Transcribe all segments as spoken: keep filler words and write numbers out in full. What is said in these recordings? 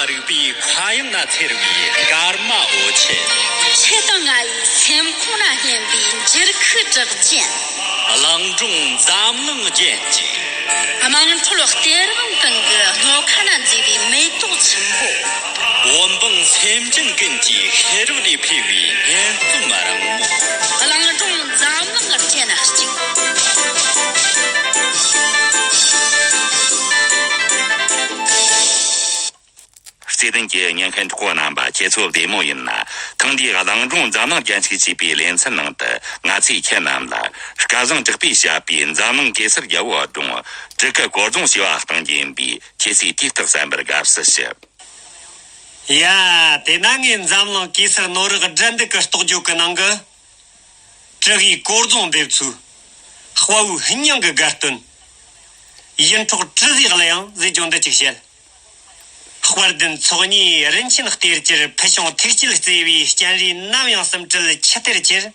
རིག་པའི་མཁའ་དབྱིངས་ན་འཚེར་བའི་སྐར་མ་འོད་ཆེན། ཁྱེད་དང་ང་ཡི་སེམས་ཁོང་ན་སྙན་པའི་འགྱུར་ཁུག་གྲགས་ཅན། གླིང་སྒྲུང་འཛམ་གླིང་རྒྱན་གྱི། དམངས་ཁྲོད་གཏེར་དབང་སྟེང་གི་སྣོད་ཁ་ན་མཛེས་པའི་མེ་ཏོག་ཆུན་པོ། བོད་འབངས་སེམས་ཅན་ཀུན་གྱི་ཤེས་རབ་ལས་འཕེལ་བའི་སྙན་རྩོམ་རིང་མོ། གླིང་སྒྲུང་འཛམ་གླིང་རྒྱན་གཅིག། བརྩེ་ལྡན་གྱི་ཉན་མཁན་གྲོགས་པོ་རྣམ་པ། ཁྱེད་ཚོ་བདེ་མོ་ཡིན་ན། ཐེངས་འདིའི་གླིང་སྒྲུང་འཛམ་གླིང་རྒྱན་གཅིག་ཅེས་པའི་ལེ་ཚན་ནང་དུ། ང་ཚོས་ཁྱེད་རྣམས་ལ་སྐལ་བཟང་གྲགས་པས་བཤད་པའི་འཛམ་གླིང་གེ་སར་རྒྱལ་པོའི་སྒྲུང་སྤྲུལ་སྐུ་གོ་རྫོང་ཞི་བ་གཏོང་རྒྱུ་ཡིན་པས། ཁྱེད་ཚོས་དུས་རྟག་གསན་པར་དགའ་བསུ་ཞུ། ཡ། དེས་ན་ངས་འཛམ་གླིང་གེ་སར་ནོར་བུ་དགྲ་འདུལ་གྱི་རྟོགས་བརྗོད་ཀྱི་ནང་གི། དྲི་གུའི་གོ་རྫོང་འདེབས་ཚུལ། དཔའ་བོའི་སྙིང་གི་དགའ་སྟོན། ཡིད་འཕྲོག་དྲི་ཟའི་གླུ་དབྱངས་ཟེར་རྒྱུ་འདི་གཅིག་བཤད། དཔལ་ལྡན་ཚོགས་གཉིས་རིན་ཆེན་གཏེར་གྱུར། ཕུལ་བྱུང་ཐུགས་བསྐྱེད་བརྩེ་བའི་སྤྱན་རས་ནམ་ཡང་སུམ་སྒྲིལ་ཆུ་གཏེར་གྱུར།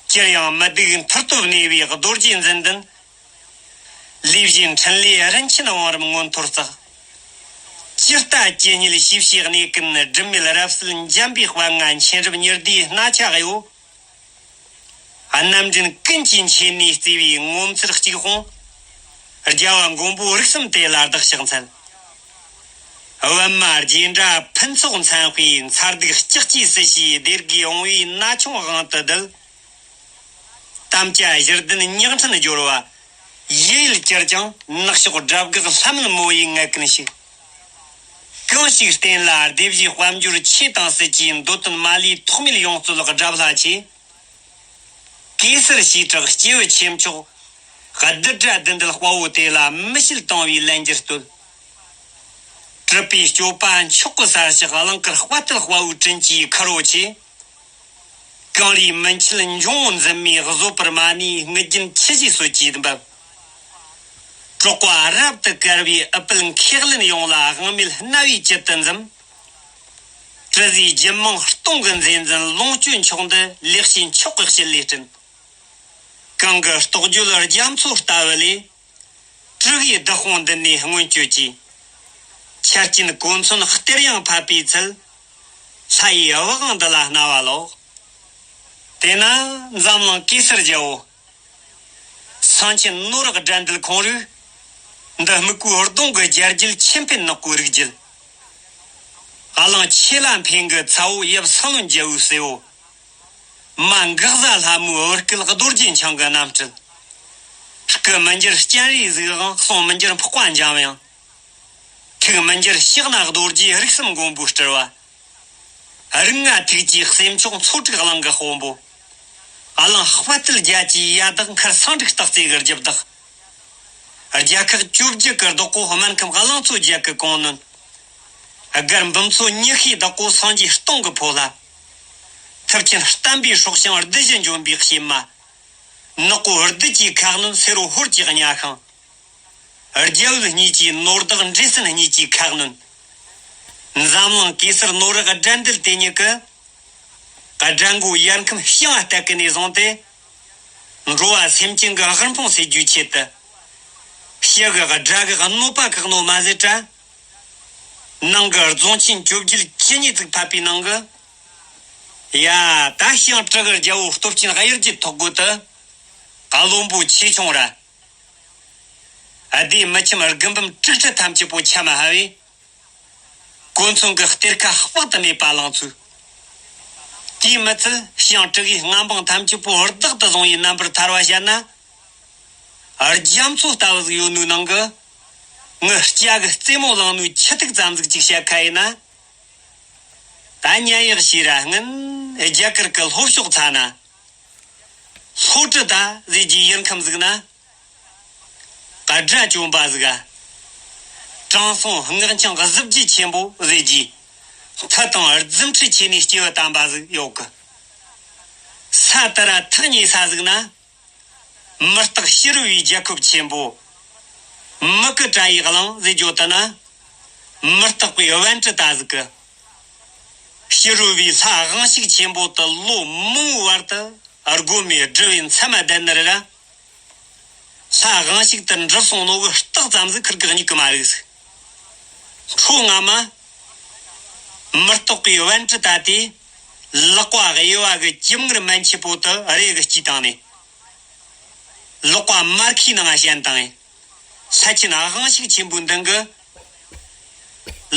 ཅིར་ཡང་མི་སྡུག་མཐུ་སྟོབས་གནས་པའི་རྡོ་རྗེ་འཛིན་ལྡན། ལས་བཞིའི་འཕྲིན་ལས་རིན་ཆེན་བང་རིམ་མངོན་མཐོར་བརྩེགས། ཇི་ལྟ་ཇི་སྙེད་ཤེས་བྱའི་གནས་ཀུན། སྒྲིབ་མེད་རབ་གསལ་འཇམ་པའི་དཔལ། མངའ་མཁྱེན་རབ་ཉི་ཟླའི་སྣ་ཆ་གཡོ། རྣམ་འདྲེན་ཀུན་གྱི་མཆེད་ནས་བརྩེ་བའི་ངོ་མཚར་གཅིག་སྤོང་། རྒྱལ་བ་མགོན་པོ་རིགས་གསུམ་དེ་ལ་བདག་ཕྱག་འཚལ། པདྨ་རྒྱས་འདྲ་ཕུན་ཚོགས་མཚན་དཔེའི། མཚར་སྡུག་ལྕགས་ཀྱུའི་སྲིད་ཞིའི། སྡེ་དགུའི་བང་བའི་ན་ཆུང་དབང་དུ་བསྡུས། དམ་བཅའ་བཞི་ལྡན་ཉག་ཕྲན་སྦྱོར་བ། ཡུལ་ཡུལ་གྱུར་ཀྱང་ནག་ཕྱོགས་དགྲ་བགེགས་ལྷ་མིན་མོ་ཡི་མངལ་ཀུན་ཞུགས། གང་ཞིག་བསྟེན་ལ་སྡེ་བཞིའི་དཔལ་འབྱོར་ཆོས་དང་སྲིད་ཀྱི། འདོད་དོན་མ་ལུས་ཐོགས་མེད་ཡོངས་རྫོགས་དགྲ་ལྷ་ཆེ། གེ་སར་ཞེས་གྲགས་སྐྱེས་བུ་ཆེ་མཆོག། བདུད་དགྲ་བདུད་འདུལ་དཔའ་བོ་དེ་ལ། མི་ཕྱེད་དང་བའི་ལན་འགྱུར་སྟོད། གྲུབ་པའི་སྤྱོད་པ་མཆོག་གི་གསལ་བྱེད། གླིང་དཀར་དཔའ་བརྟུལ་དཔའ་བོའི་དྲིན་གྱིས་ཁུར་བོ་ཆེ། གངས་རིའི་མུན་ཆད་འབྱུང་བོ་འཛིན་མའི་བཟོད་པར་མ་ནུས། རྔུལ་རྒྱུན་ཆུ་བཞིའི་སྲོལ་གྱིས་འབབ། གྲགས་པ་རབ་ཏུ་དཀར་བའི་ཨུཏྤལ་མཁས་བླུན་ཡོངས་ལ། དབང་མེད་རྣ་བའི་བཅུད་དུ་འཛིན། དྲི་ཟའི་རྒྱུད་མང་སྟོང་གི་མཛེས་འཛིན། ལོངས་སྤྱོད་མཆོག་འདི་ལེགས་བཤད་མཆོག་གི་བཤད་ལས་བསྐྲུན། གང་གི་རྟོགས་བརྗོད་རྒྱ་མཚོ་ལྟ་བུ་ལས། དྲི་གུའི་བདག་དབང་འདི་ནས་མངོན་སྤྱོད་ཀྱིས། ཆ་རྐྱེན་གོ་མཚོན་གཏེར་ཡང་ཕབ་པའི་ཚུལ། ལྷ་ཡི་བུ་གང་འདི་ལ་རྣ་བ་ལོག། དེས་ན་འཛམ་གླིང་གེ་སར་རྒྱལ་པོ། སེང་ཆེན་ནོར་བུ་དགྲ་འདུལ་ཁོང་རུས། འདི་སྨུག་པོའི་གདོང་གི་རྒྱལ་རྒྱུད། ཆེན་འཕེལ་ནག་པོའི་རིགས་རྒྱུད། གླིང་ཆེ་ལ་འཕེན་གི་ཚ་བོ། ཡབ་སང་བློན་རྒྱལ་པོའི་སྲས་པོ། མ་འགག་བཟའ་ལྷ་མོའི་བུ་སྐལ། རྡོ་རྗེ་འཆང་གི་རྣམ་སྤྲུལ། སྐུ་མི་འགྱུར་སྤྱན་རས་གཟིགས་དབང་། གསུང་མི་འགྱུར་འཕགས་པ་འཇམ་དབྱངས། ཐུགས་མི་འགྱུར་ཕྱག་ན་རྡོ་རྗེ། རིགས་གསུམ་མགོན་པོའི་སྤྲུལ་པ། རིགས་ལྔ་ཐུགས་ཀྱི་སྲས་མཆོག། མཚོ་དྲུག་གླིང་གི་དཔོན་པོ། གླིང་དཔའ་བརྟུལ་རྒྱལ་གྱི་ཡ་དྭགས། མཁར་སེང་འབྲུག་སྟག་རྩེ་གི་རྒྱུ་བདག། རྒྱལ་ཁག་བཅོ་བརྒྱད་ཀྱི་བདག་པོ། སྨན་ཁམས་གླིང་མཚོ་རྒྱལ་གྱི་གོང་གནོན། སྒར་འབུམ་མཚོ་ཉི་ཤུའི་བདག་པོ། སངས་རྒྱས་སྟོང་གི་ཕོ་ལྷ། ཐུབ་ཆེན་བསྟན་པའི་སྲོག་ཤིང་། བདུད་བཞི་འཇོམས་པའི་གཤེད་མ། ནག་པོ་བདུད་ཀྱི་ཁ་གནོན། སེར་པོ་ཧོར་གྱི་གཉའ་ཤིང་། རྒྱལ་བུ་གཉིས་ཀྱི་ནོར་བདག། འདྲེ་སྲིན་གཉིས་ཀྱི་ཁ་གནོན། འཛམ་གླིང་གེ་སར་ནོར་བུ་དགྲ་འདུལ་དེ་ཉིད་ཀྱི། དགྲ་མགོ་ཡར་ཁམས་ཤིང་ང་སྟག་གི་ནས་བཟུང་སྟེ། འགྲོ་བ་སེམས་ཅན་གྱི་དབུལ་ཕོངས་སེལ་རྒྱུའི་ཆེད་དུ། ཕྱི་གི་དགྲ་གི་གནོད་པ་བཀག་ནོ་མ་ཟད་དྲ། ནང་གི་རྫོང་ཆེན་བཅོ་བརྒྱད་ཇི་སྙེད་ཅིག་ཕབ་པའི་ནང་གི། ཡ། ད་ཤིང་དྲི་གི་རྒྱལ་པོ་སྟོབས་ཆེན་གཡུལ་རྒྱལ་ཐོག་རྒོད་དུ། བློན་པོ་ཆེ་ཆུང་ར། སྡེ་མི་ཁྱིམ་དགུ་འབུམ་དྲུག་ཁྲི་ཐམས་ཅད་པོ་ཆ་མ་ཧ་བས། གོ་མཚོན་གྱི་གཏེར་ཁ་དཔག་ཏུ་མེད་པ་བླངས་ཚུལ། དེའི་མི་ཚད་ཤིང་དྲི་གུའི་མངའ་འབངས་ཐམས་ཅད་པོ་བདག་ཏུ་བཟུང་བའི་རྣམ་པར་ཐར་བ་བཤད་ན། རྒྱ་མཚོ་ལྟ་བུ་ཟིག་ཡོད་ནོའི་ནང་གི། ངི་སྐྱ་གི་རྩེ་མོ་བླངས་ནོའི་ཆུ་ཐིགས་ཙམ་ཟིག་ཅིག་བཤད་ཁ་ཡིན་ན། ད་ཉན་ཡག་ཤེས་ར་སྔོན་རྒྱ་གར་གི་ལྷོ་ཕྱོགས་ཚ་ན། ལྷོ་ཀྲི་ཏ་ཟེར་གྱི་ཡུལ་ཁམས་ཟིག་ན། དགྲ་བཅོམ་པ་ཟིག་ག། དྲང་སྲོང་སྔགས་འཆང་གཟི་བརྗིད་ཆེན་པོ་ཟེར་གྱི། མཐུ་དང་རྫུ་འཕྲུལ་ཆེ་ནས་སྐྱེས་བུ་དམ་པ་ཟིག་ཡོད་གི། ས་དེ་ར་ཐག་ཉེ་ས་ཟིག་ན། མི་སྟག་ཕྱི་རོལ་བའི་རྒྱལ་ཁབ་ཆེན་པོ། མུ་གུ་དྲ་ཡི་གླིང་ཟེར་རྒྱུ་དེ་ན། མི་སྟག་པའི་བན་ཀྲི་ཏ་ཟིག་གི། ཕྱི་རོལ་བའི་ལྷ་དབང་ཕྱུག་ཆེན་པོ་དེ་ལོ་མང་བོའི་བར་དུ་སྒོམ་མེ་སྒྲུབ་པའི་མཚམས་མ་བསྡད་ནི་རེད་ར། ལྷ་དབང་ཕྱུག་དེ་འགྲུབ་སོང་ནོ་གི་རྟགས་ཙམ་ཟིག་ཁུར་གེ་རྙེད་གི་མ་རེད་ཟིག། ཁྲོ་རྔ་མ། མུ་ཏོག་གི་བན་ཀྲི་ཏ་དེ་ལག་པ་གཡས་པ་གི་ཅིམ་ངར་མན་ཆེ་པོ་དེ་རེ་གི་དཀྲིས་བཏང་ནས། ལག་པ་མར་ཁུའི་ནང་ང་ཞོན་བཏང་ངས། ལྷ་ཆེན་དབང་ཕྱུག་ཆེན་པོའི་མདུན་གི་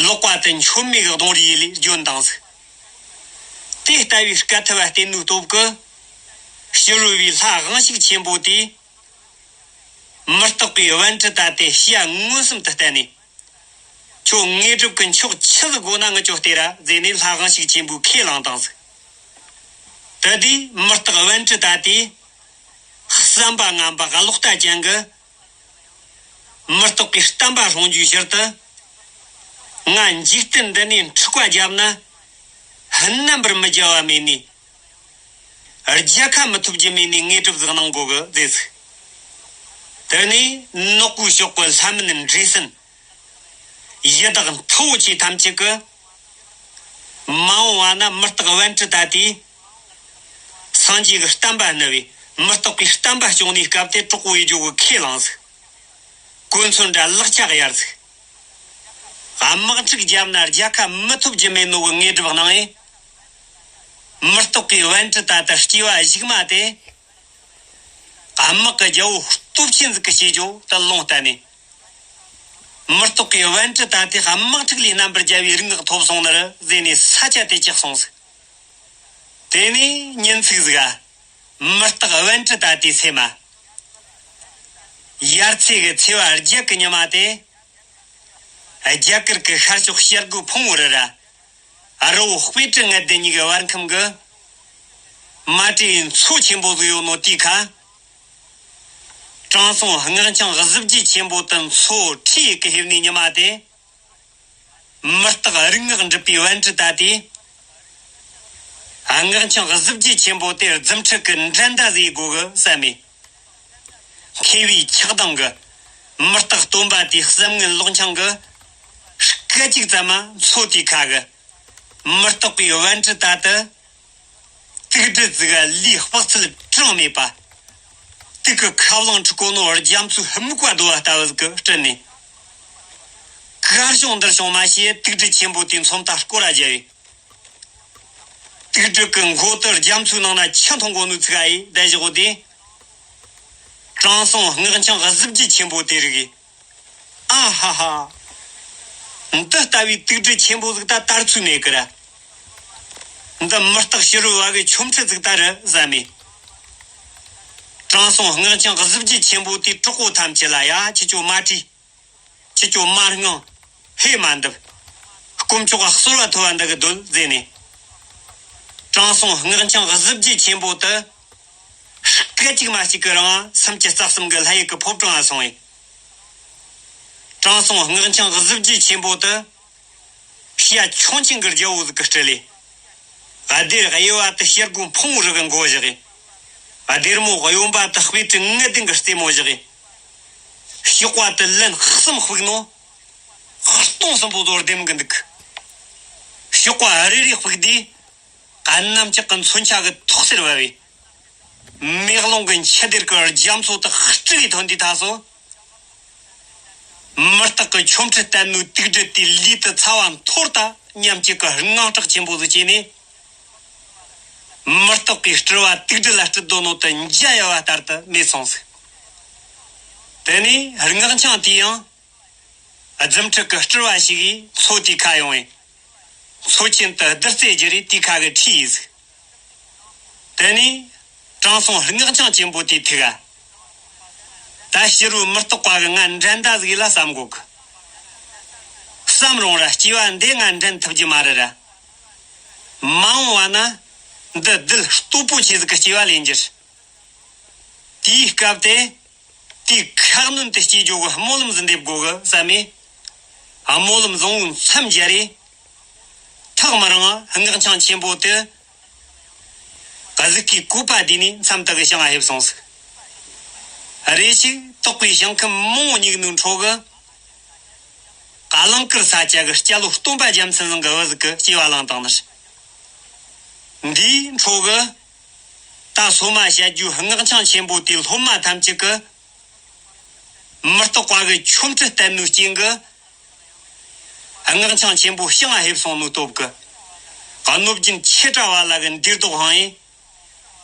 ལག་པ་དེ་མཆོད་མེ་གི་གདོང་རིས་ལས་བརྗོད་བཏང་ཟིག། དེ་ལྟ་བུའི་དཀའ་ཐུབ་བ་བསྟེན་ནོའི་སྟོབས་ཀྱིས། ཕྱི་རོལ་བའི་ལྷ་དབང་ཕྱུག་ཆེན་པོ་དེས། མུ་ཏོག་གི་བན་ཀྲི་ཏ་དེ་ཞལ་མངོན་སུམ་དུ་བསྟན་ནས། ཁྱོད་དངོས་གྲུབ་ཀྱི་མཆོག་ཆི་ཟིག་དགོས་ན་ངས་ཁྱོད་སྟེར་ར་ཟེར་ནས་ལྷ་དབང་ཕྱུག་ཆེན་པོས་ཁས་བླངས་བཏང་ཟིག། དེ་དུས་མུ་ཏོག་བན་ཀྲི་ཏ་དེས་བསམ་པ་ངན་པ་གློག་ལྟ་ཅན་གྱི་མུ་ཏོག་གི་བསྟན་པ་སྲུང་རྒྱུའི་ཕྱིར་དུ། ང་འཇིག་རྟེན་འདི་ནས་འཁྲུག་པ་བརྒྱབ་ན་རྣམ་པར་མི་རྒྱལ་བ་མེད་ནས། རྒྱལ་ཁ་མི་ཐོབ་རྒྱུ་མེད་ནས་དངོས་གྲུབ་ཟིག་གནང་དགོས་གི་ཟེར་ཟིག། དེ་ནས་ནག་པོའི་ཕྱོགས་ཀྱི་ལྷ་མིན་འདྲེ་སྲིན། ཡི་དྭགས་མཐུ་བོ་ཆེ་ཐམས་ཅད་ཀྱིས། མ་འོངས་པ་ན་མུ་ཏོག་བན་ཀྲི་ཏ་དེས། སངས་རྒྱས་ཀྱི་བསྟན་པ་བསྣུབས་པས་མུ་ཏོག་གི་བསྟན་པ་སྐྱོང་ནིའི་སྐབས་དེ་གྲོགས་པོ་ཡེ་རྒྱུ་གི་ཁས་བླངས་ཟིག། གོ་མཚོན་འདྲ་ལག་ཆ་གཡར་ཟིག། དམག་འཁྲུག་བརྒྱབ་ན་རྒྱལ་ཁ་མི་ཐོབ་རྒྱུ་མེད་ནོ་གི་དངོས་གྲུབ་གནང་ངས། མུ་ཏོག་གི་བན་ཀྲི་ཏ་དེ་སྐྱེ་བ་གཞུག་མ་དེ། དམག་གི་རྒྱལ་པོ་སྟོབས་ཆེན་ཟིག་གི་བྱེད་རྒྱུ་དེ་ལུང་བསྟན་ནས། མུ་ཏོག་གི་བན་ཀྲི་ཏ་དེ་དམག་འཁྲུག་ལས་རྣམ་པར་རྒྱལ་བའི་རིག་སྔགས་ཐོབ་སོང་ནི་རེད་ཟེར་ནས་ས་ཆ་དེ་བཅག་སོང་ཟིག། དེ་ནས་ཉིན་ཅིག་ཟིག་ག། མུ་ཏོག་བན་ཀྲི་ཏ་དེའི་སེམས་མ། ཡར་ཚེས་ཀྱི་ཚེས་པ་བརྒྱད་ཀྱི་ཉི་མ་དེ། རྒྱ་གར་གྱི་ཤར་ཕྱོགས་བྱ་རྒོད་ཕུང་པོའི་རི་ར། རི་བོ་དཔེ་བྲེ་ལྔ་ལྡན་གཉིས་ཀྱི་བར་ཁམས་ཀྱི་མ་བྲེ་མཚོ་ཆེན་པོ་ཟིག་ཡོད་ནོ་དེའི་ཁ། དྲང་སྲོང་སྔགས་འཆང་གཟི་བརྗིད་ཆེན་པོ་དེ་མཚོ་ཁྲོས་ཡས་ཀྱི་ཕེབས་ནི་ཉི་མ་དེ། མུ་སྟེགས་རིག་སྔགས་འགྲུབ་པའི་བན་ཀྲི་ཏ་དེས། སྔགས་འཆང་གཟི་བརྗིད་ཆེན་པོ་དེ་རྫུ་འཕྲུལ་གྱི་འགྲན་ཟླ་ཟིག་དགོས་གི་བསམ་མེད། མཁས་པའི་ཆགས་སྡང་གིས་མུ་སྟེགས་སྟོན་པ་དེའི་བསམ་ངན་ལོག་འཆང་གིས། སྐད་ཅིག་ཙམ་མ་མཚོ་དེའི་ཁ་གི་མུ་སྟེགས་པའི་བན་ཀྲི་ཏ་དེ། དུག་སྦྲུལ་ཟིག་ག་ལུས་དཔག་ཚད་གྲངས་མེད་པ། དུག་གི་ཁ་རླངས་འཁྲུག་གོ་ནོ་རྒྱ་མཚོའི་སྨུག་པ་རྡོལ་བ་ལྟ་བུ་ཟིག་གིས་དཀྲིས་ནས། གར་བྱུང་འདིར་བྱུང་མ་ཤེས་དུག་སྦྲུལ་ཆེན་པོ་དེའི་མཚོན་རྟགས་སྐོར་ར་རྒྱབ་ཡོད། དུག་སྦྲུལ་གྱི་མགོ་དེ་རྒྱ་མཚོའི་ནང་ན་ཆུ་འཐུང་གོ་ནོའི་ཚིག་ཨ་ཡེ་བསྡད་བཞག་གོ་དེ། དྲང་སྲོང་སྔགས་འཆང་གཟི་བརྗིད་ཆེན་པོ་དེ་རིག་གི། ཨ་ཧ་ཧ། འདི་ལྟ་བུའི་དུག་སྦྲུལ་ཆེན་པོ་ཟིག་ད་དར་ཚུལ་མེད་ཀི་ར། འདི་མུ་སྟེགས་ཕྱི་རོལ་བ་གི་ཆོ་འཕྲུལ་ཟིག་ད་རེད་བསམ་མེད། དྲང་སྲོང་སྔགས་འཆང་གཟི་བརྗིད་ཆེན་པོ་དེའི་གྲོགས་པོ་ཐམས་ཅད་ལ་ཡ་ཁྱེད་ཚོ་མ་དྲིས། ཁྱེད་ཚོ་མ་དངངས། ཧེ་མ་འདུག། དཀོན་མཆོག་ག་གསོལ་བ་ཐོབ་པ་འདི་གི་སྡོད་ཟེར་ནས། དྲང་སྲོང་སྔགས་འཆང་གཟི་བརྗིད་ཆེན་པོ་དེ། སྐད་ཅིག་མ་གཅིག་གི་རིང་སུམ་ཅུ་རྩ་གསུམ་གི་ལྷ་ཡུལ་གྱི་ཕོ་བྲང་ང་སོང་བས། དྲང་སྲོང་སྔགས་འཆང་གཟི་བརྗིད་ཆེན་པོ་དེ། ཤ་ཁྱུང་ཆེན་གྱི་རྒྱལ་པོ་ཟིག་གིས་དཀྲིས་ལས། སྡེར་གཡས་པ་དེ་བྱ་རྒོད་ཕུང་པོའི་རི་གི་མགོ་བཞག་གི། སྡེར་མོ་གཡོན་པ་དེ་དཔེ་བྲེ་ལྔ་ལྡན་གྱི་རྩེ་མོ་བཞག་གི། གཤོག་པ་དེ་ལན་གསུམ་ཕུག་ནོ། སྟོང་གསུམ་པོ་དོར་ལྡེམ་གི་འདུག། གཤོག་པ་རེ་རེ་ཕུག་དུས། གནམ་ལྕགས་ཀྱི་མཚོན་ཆ་གི་ཐོག་སེར་བབས་པས། མེ་རླུང་གི་མཆུ་སྡེར་གྱི་རྒྱ་མཚོ་དེ་དཀྲིས་ཐོན་དུས་ད་སོ། མུ་སྟེགས་ཀྱི་ཆོ་འཕྲུལ་བསྟན་ནོའི་དུག་སྦྲུལ་དེའི་ལུས་དེ་ཚ་བ་འཐོར་ད་ཉམས་སྐྱེད་ཀྱི་དངངས་སྐྲག་ཆེན་པོ་ཟིག་སྐྱེས་ནས། མུ་སྟེགས་ཀྱི་སྤྲུལ་པ་དུག་སྦྲུལ་ལ་སྤྲུལ་དོ་ནོ་དེ་འཇའ་ཡལ་བ་ལྟར་དུ་མེད་སོང་ཟིག། དེ་ནས་སྔགས་འཆང་དེ་ཡང་། རྫུ་འཕྲུལ་གྱི་སྤྲུལ་པ་ཞིག་གིས་མཚོ་དེའི་ཁ་ཡོང་བས། མཚོ་ཆེན་དེ་རྡུལ་རྩེ་བརྒྱུད་རེ་དེའི་ཁ་གི་ཁྲིད་ཡིན་ཟིག། དེ་ནས་དྲང་སྲོང་སྔགས་འཆང་ཆེན་པོ་དེའི་ཐུགས་ཀ། ད་ཕྱི་རོལ་མུ་སྟེགས་པ་གིས་ང་འགྲན་ཟླ་ཟིག་ལ་བསམ་གོ་གི། བསམ་རུང་ར་སྐྱེ་བ་འདི་ང་འགྲན་ཐུབ་རྒྱུ་མ་རེད་ར། མ་འོངས་པ་ན་འདི་རྡུལ་སྟུག་པོ་ཆེ་ཟིག་གི་སྐྱེ་བ་ལེན་རྒྱུ་རེད། དེའི་སྐབས་དེ། དེའི་ཁ་གནོན་དེ་སྐྱེལ་རྒྱུ་གི་སྨོན་ལམ་ཟིག་འདེབས་དགོས་གི་བསམ་མེད། སྨོན་ལམ་བཟང་བོའི་མཚམས་སྦྱར་རེ། ཐག་མི་རིང་སྔགས་འཆང་ཆེན་པོ་དེ། གཟུགས་ཀྱི་བཀོད་པ་བསྡུས་ནས་མཚམས་དག་གི་བྱང་ང་ཕེབས་སོང་ཟིག། རེ་ཞིག་དོགས་པའི་ཞིང་ཁམས་མང་བོ་སྙེགས་ནོའི་འཕྲོ་གི། རླངས་དཀར་ས་ཆ་གི་སྐྱ་ལོ་སྟོན་པ་རྒྱལ་མཚན་ཟིག་གི་བུ་ཟིག་གིས་སྐྱེ་བ་བླངས་བཏང་ནི་རེད། འདིའི་འཕྲོ་གི། ད་སོ་མ་བཤད་རྒྱུའི་སྔགས་འཆང་ཆེན་པོ་དེའི་སློབ་མ་ཐམས་ཅད་ཀྱིས། མུ་སྟེགས་པ་གི་ཆོ་འཕྲུལ་བསྟན་ནོའི་རྐྱེན་གྱིས། སྔགས་འཆང་ཆེན་པོ་ཞིང་ལ་ཕེབས་སོང་ནོའི་སྟོབས་ཀྱིས། གནོད་སྦྱིན་ཆེ་དྲགས་པ་ལ་གི་འདིར་ལྡོག་འཕངས་ཡིན།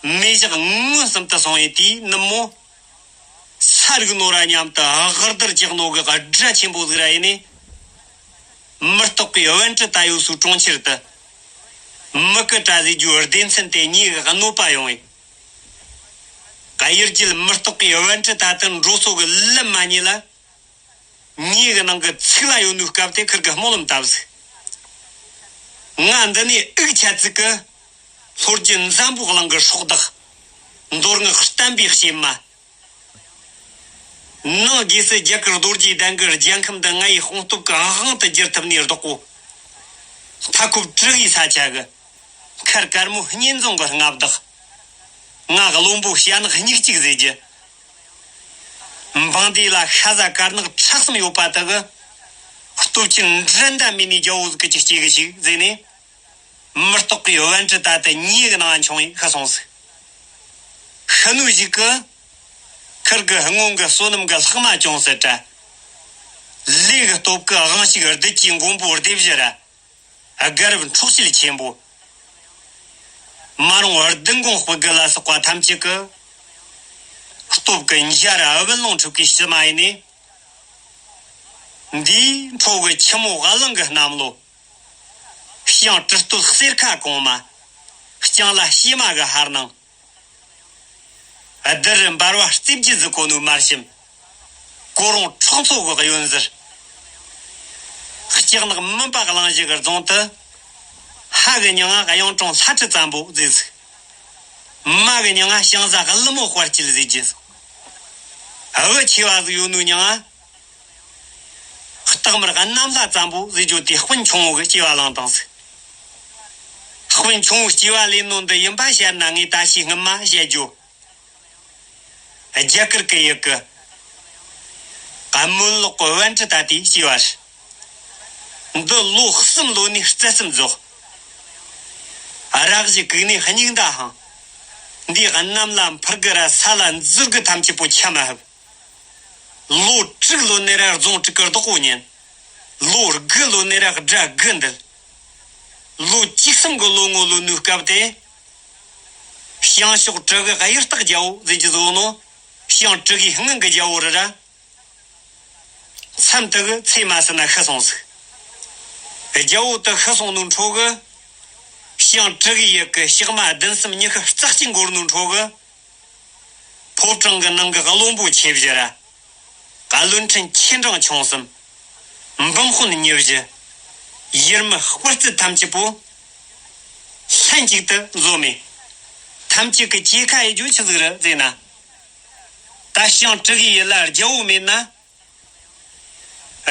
མེ་ཞག་མངོན་སུམ་དུ་སོང་བའི་དུས་ནུབ་མོ། ས་རུག་ནོ་ར་མཉམ་དུ་དབུ་རྡུར་རྒྱག་ནོ་གི་དགྲ་ཆེན་པོ་ཟིག་ར་ཡིན་ནི། མུ་སྟེགས་པའི་བན་ཀྲི་ཏ་ཡོད་སའི་གྲོང་ཁྱེར་དུ། མུ་ཀི་ཏྲ་ཟེར་རྒྱུའི་སྡེ་ཚན་དེ་ཉིད་གི་གནོད་པ་ཡོང་བས། གཡུལ་རྒྱལ་མུ་སྟེགས་པའི་བན་ཀྲི་ཏ་དེ་འགྲོ་སོ་གི་ལམ་མ་རྙེད་ལ། ཉེ་གི་ནང་གི་ཚིག་ལ་ཡོད་ནོའི་སྐབས་དེ་ཁིར་གི་སྨོན་ལམ་བཏབ་ཟིག་ང་འདི་ནས་དབུགས་ཆད་ཚིག་གི། ལྷོ་རྒྱུད་འཛམ་བུ་གླིང་གི་སྲོག་བདག་མདོ་སྔགས་བསྟན་པའི་གཤེད་མ། ནང་སྒོས་སུ་རྒྱ་གར་རྡོ་རྗེ་གདན་གྱི་རྒྱལ་ཁམས་འདི་ང་ཡི་དཔུང་སྟོབས་ཀྱི་དབང་དུ་བསྒྱུར་ཐུབ་ནས་བདག་པོ། མཐའ་འཁོབ་དྲུག་གི་ས་ཆ་གི། མཁར་དཀར་མོ་བསྙེན་རྫོང་གི་མངའ་བདག་ང་བློན་པོ་ཞྭ་ནག་སྙིགས་གཅིག་ཟེར་རྒྱུ། འབངས་སྡེ་ལ་ཤ་ཟ་དཀར་ནག་ཁྲག་གསུམ་ཡོད་པ་དག་གི། སྟོབས་ཆེན་འགྲན་ཟླ་མེད་ནི་རྒྱལ་པོ་ཟིག་གི་ཅིག་སྐྱེ་གི་ཞིག་ཟེར་ནས། མུ་སྟེགས་ཀྱི་བན་ཀྲི་ཏ་དེ་ཉེ་གི་ནང་མཆོང་བས་ཤི་སོང་ཟིག་ཤི་ནུ་ཞིག་གི། ཁིར་གི་སྔོན་གི་བསོད་ནམས་གི་ལྷག་མ་ཅུང་ཟད་བྲལ། ལས་གི་སྟོབས་ཀྱི་དབང་ཕྱུག་བདུད་ཀྱི་མགོན་པོ་སྡེ་བཞི་ར། དགའ་རབ་འཕྲོག་བྱེད་ཆེན་པོ། མ་རུངས་བདུད་འགོང་སྤུ་གུ་ལ་སོགས་པ་ཐམས་ཅད་ཀྱི། སྟོབས་ཀྱི་འཇའ་ར་བུ་ལོང་འཁྲུགས་ཀྱི་ཕྱི་མ་ཡིན་ནི། འདིའི་འཕྲོ་གི་ཆུ་མོ་ཝ་ལང་གི་གནམ་ལོ། ཞིང་དྲི་སྟོད་གསེར་ཁ་གོང་མ། རྐྱང་ལ་བྱེ་མ་གི་ཧར་ནང་། རྡུལ་འབར་བ་རྩིབས་བརྒྱད་ཟིག་གོ་ནོའི་དམར་ཞིམ། གོ་རུང་ཁྲག་མཚོ་གི་གཡོན་ཟུར། ལྕགས་ནག་མུན་པ་གླིང་བཞི་གི་རྫོང་དུ། ཧ་གི་མྱིང་ང་གཡུང་དྲུང་ལྷ་ཁྲི་བཙན་པོ་ཟེར་ཟིག་མ་གི་མྱིང་ང་ཞང་བཟའ་ཀླུ་མོ་དཔལ་སྐྱིད་ཟེར་རྒྱུ་ཟིག་བུ་ཆེ་བ་ཟིག་ཡོད་ནོའི་མྱིང་ང་། སྟག་དམར་གནམ་ལྷ་བཙན་པོ་ཟེར་རྒྱུ་དེ་སྤུན་ཆུང་བོ་གི་སྐྱེ་བ་བླངས་བཏང་ཟིག་སྤུན་ཆུང་བོའི་སྐྱེ་བ་ལེན་ནོ་འདི་ཡིན་པ་བཤད་ན་ངས་ད་ཞིག་སྔུན་མ་བཤད་རྒྱུ། རྒྱ་གར་གི་ཡུལ་གི་སྨོན་ལོག་གི་བན་ཀྲི་ཏ་དེའི་སྐྱེ་བ་རེད། འདི་ལོ་གསུམ་ལོན་ནས་རྩལ་གསུམ་རྫོགས། ར་བཞི་གུག་ནས་སྙིང་མདའ་འཕངས། འདིའི་གནམ་ལ་འཕུར་གི་ར་ས་ལ་འཛུལ་གི་ཐམས་ཅད་པོ་ཆ་མ་ཧུབ། ལོ་དྲུག་ལོན་ནས་ར་རྫོང་དྲུག་གི་བདག་པོ་ཉན། ལོ་དགུ་ལོན་ནས་ར་དགྲ་དགུ་འདུལ། ལོ་བཅུ་གསུམ་གི་ལོ་ངོ་ལོན་ནོའི་སྐབས་དེ། ཞང་ཕྱོགས་དྲུག་གི་གཡུ་སྟག་རྒྱལ་པོ་ཟེར་རྒྱུ་ཟིག་ཡོད་ནོ། ཞང་དྲུག་གི་སྔོན་གི་རྒྱལ་པོ་རེད་ར། མཚམས་དེ་གི་ཚེ་མ་ཟིན་ན་ཤི་སོང་ཟིག་རྒྱལ་པོ་དེ་ཤི་སོང་ནོའི་འཕྲོ་གི། ཞང་དྲུག་གི་ཡུལ་གི་ཕྱག་མ་བདུན་གསུམ་ཉི་ཤུ་རྩ་གཅིག་འགོར་ནོའི་འཕྲོ་གི། ཕོ་བྲང་གི་ནང་གི་བློན་པོ་ཆེ་བཞི་ར། བློན་ཆེན་ཆེ་འབྲིང་ཆུང་གསུམ། འབུམ་དཔོན་ཉི་བཞི། ཡུལ་མི་དཔའ་རྩལ་ཐམས་ཅད་པོ། ལྷན་ཅིག་ཏུ་འཛོམས་མེ། ཐམས་ཅད་ཀྱི་སྐྱེ་ཁ་ཡི་རྒྱུ་ཆི་ཟིག་རེད་ཟེར་ན། ད་ཞང་དྲུག་གི་ཡུལ་ལ་རྒྱལ་པོ་མེད་ན།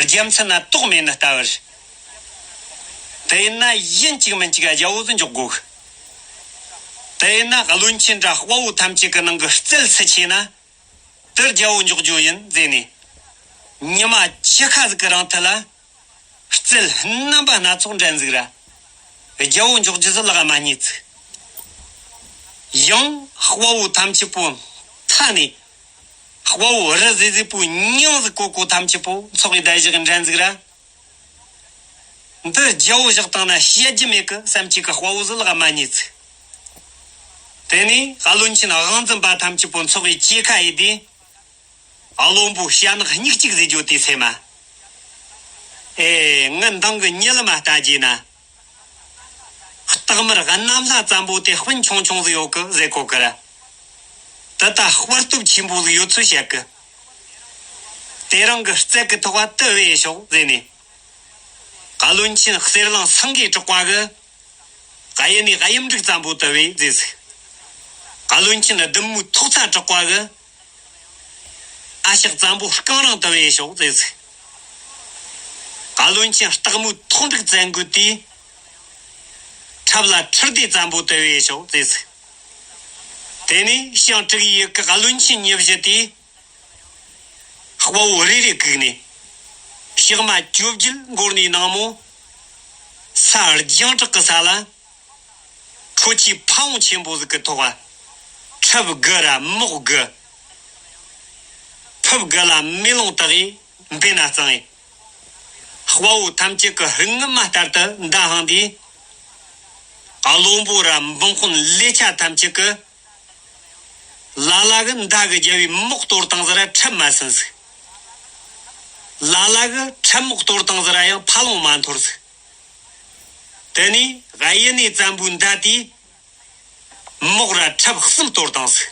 རྒྱལ་མཚན་ན་ཏོག་མེད་ནི་ལྟ་བུར། དེ་ཡིན་ན་ཡིན་གཅིག་མིན་གཅིག་རྒྱལ་པོ་ཟིག་འཇོག་དགོས། དེ་ཡིན་ན་བློན་ཆེན་དྲ་དཔའ་བོ་ཐམས་ཅད་ཀྱི་ནང་གི་རྩལ་སུ་ཆེ་ན། དེར་རྒྱལ་པོ་འཇོག་རྒྱུ་ཡིན་ཟེར་ནས། ཉི་མ་བཅུ་ཁ་ཟིག་གི་རིང་ཐད་ལ། རྩལ་རྣམ་པ་སྣ་ཚོགས་འགྲན་ཟིག་ར། རྒྱལ་པོ་འཇོག་རྒྱུ་ཟིག་ལག་མ་རྙེད་ཟིག་ཡང་དཔའ་བོ་ཐམས་ཅད་པོ་མཐའ་ནས། དཔའ་བོ་རི་ཟེ་ཟེ་པོའི་མྱིང་ཟིག་གོ་གོ་ཐམས་ཅད་པོ་ཚོགས་ཀྱི་བདག་བཞག་འགྲན་ཟིག་ར། འདི་རྒྱལ་པོ་བཞག་བཏང་ན་བཤད་རྒྱུ་མེད་གི་བསམ་གྱི་གི་དཔའ་བོ་ཟིག་ལག་མ་རྙེད་ཟིག་དེ་ནས་བློན་ཆེན་དབང་འཛིན་པ་ཐམས་ཅད་པོ་ཚོགས་ཀྱི་སྐྱེ་ཁ་ཡི་དེ། བློན་པོ་ཞྭ་ནག་སྙིགས་གཅིག་ཟེར་རྒྱུ་དེ་སེམས་མ། ཨེ། ངི་མདང་གི་ཉི་ལ་མ་ལྟ་རྒྱུ་ན། སྟག་དམར་གནམ་ལྷ་བཙན་པོ་དེ་སྤུན་ཆུང་ཆུང་ཟིག་ཡོད་གི་ཟེར་གོ་གི་ར། དེ་ད་དཔའ་སྟོབས་ཆེན་པོ་ཟིག་ཡོད་ཚུལ་བཤད་གི། དེ་རང་གི་རྩལ་གི་ཐོག་བ་དུ་བས་ཤོག་ཟེར་ནས། བློན་ཆེན་གསེར་གླིང་སེང་གེ་གྲགས་པ་གི། གཡུ་ནི་གཡུ་འབྲུག་བཙན་པོ་དུ་བས་ཟེར་ཟིག་བློན་ཆེན་བདུད་མོའི་ཐོག་ཚ་གྲགས་པ་གི། ཨ་ཞག་བཙན་པོ་རྐང་རང་དུ་བས་ཤོག་ཟེར་ཟིག་བློན་ཆེན་སྟག་མོའི་ཐོག་འབྲུག་བཙན་རྒོད་དེ། འཁྲབ་ལ་ཁྲིར་སྡེ་བཙན་པོ་དུ་བས་ཤོག་ཟེར་ཟིག་དེ་ནས་ཞང་དྲུག་ཡི་གི་བློན་ཆེན་ཉི་བཞི་དེ། དཔའ་བོ་རེ་རེ་བཀུག་ནས། ཞག་མ་བཅོ་བརྒྱད་འགོར་ནས་ནངས་མོ། ས་རྒྱང་གྲགས་ཀྱི་ས་ལ། ཁྲོ་ཆུའི་ཕ་བོང་ཆེན་པོ་ཟིག་གི་ཐོག་ཁྲབ་དགུ་ར་མོག་དགུ། ཕུབ་དགུ་ལ་མེ་ལོང་བཏགས་ཡས་འབེན་ན་གཙང་ཡས། དཔའ་བོ་ཐམས་ཅད་ཀྱི་རིགས་ངན་མ་ལྟར་དུ་མདའ་འཕངས་ཏེ། བློན་པོ་ར་འབུམ་དཔོན་ལས་ཆ་ཐམས་ཅད་ཀྱི་ལ་ལ་གི་མདའ་གི་རྒྱབ་བའི་མོག་གཏོར་བཏང་ཟེར་ར་ཁྲབ་མ་ཟིན་ཟིག་ལ་ལ་གི་ཁྲབ་མོག་གཏོར་བཏང་ཟེར་ར་ཡང་ཕ་ལོང་མ་འཐོར་ཟིག་དེ་ནས་གཡུ་ནས་བཙན་པོའི་མདའ་དེས་མོག་ར་ཁྲབ་གསུམ་གཏོར་བཏང་ཟིག་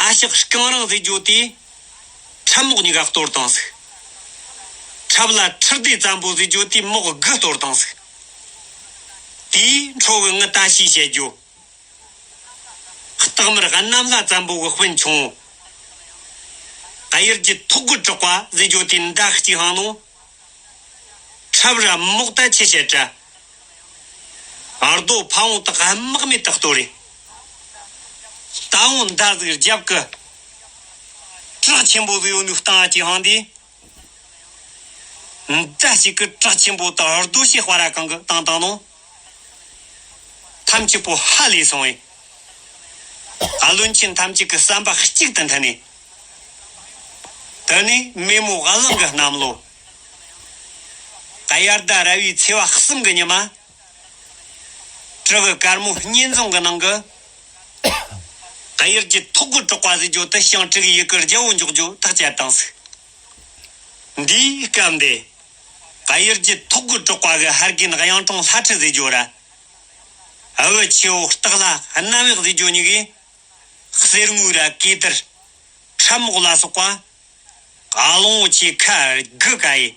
ཨ་ཞག་རྐང་རང་ཟེར་རྒྱུ་དེས་ཁྲབ་མོག་གཉིས་ཀ་གཏོར་བཏང་ཟིག་ཁྲབ་ལ་ཁྲི་ལྡེ་བཙན་པོ་ཟེར་རྒྱུ་དེས་མོག་དགུ་གཏོར་བཏང་ཟིག་དེའི་འཕྲོ་གི་ངི་ད་ཤེས་བཤད་རྒྱུ། སྟག་དམར་གནམ་ལྷ་བཙན་པོ་གི་སྤུན་ཆུང་། གཡུ་རྒྱུད་ཐོག་གི་གྲགས་པ་ཟེར་རྒྱུ་དེ་མདའ་གཅིག་འཕངས་ནོ། ཁྲབ་ར་མོག་ད་ཆི་བཤད་དྲ། རྡོ་ཕ་བོང་དག་དམག་མེད་དག་གཏོར་རེ། ད་བོང་མདའ་ཟིག་རྒྱབ་གི་བྲག་ཆེན་པོ་ཟིག་ཡོད་ནོ་སྟེང་ང་གཅིག་འཕངས་དེ། མདའ་གཅིག་གིས་བྲག་ཆེན་པོ་དང་རྡོ་ཞིག་སྤར་ར་གང་གི་བཏང་བཏང་ནོ། ཐམས་ཅད་པོ་ཧ་ལས་སོང་བས། བློན་ཆེན་ཐམས་ཅད་ཀྱི་བསམ་པ་གཅིག་ཏུ་མཐུན་ནས། དེ་ནས་མེ་མོ་གླང་གི་གནམ་ལོ། གཡར་ཟླ་ར་བའི་ཚེས་པ་གསུམ་གི་ཉི་མ། བྲག་གི་དཀར་མོ་གཉེན་རྫོང་གི་ནང་གི་གཡུ་རྒྱུད་ཐོག་གི་གྲགས་པ་ཟེར་རྒྱུ་དེ་ཞིང་དྲུག་ཡི་གི་རྒྱལ་པོ་འཇོག་རྒྱུ་ཐག་བཅད་བཏང་ཟིག་འདིའི་སྐབས་འདི། གཡུ་རྒྱུད་ཐོག་གི་གྲགས་པ་གི་ཕ་རྒན་གཡང་དྲུང་ལྷ་ཁྲི་ཟེར་རྒྱུ་ར། འུ་ཆེ་བོ་སྟག་ལྷ་གནམ་འོག་ཟེར་རྒྱུ་གཉིས་ཀས། གསེར་དངུལ་ར་གོས་དར། ཁྲབ་མོག་ལ་སོགས་པ། གླང་པོ་ཆེ་ཁ་དགུ་ཀ་ཡི།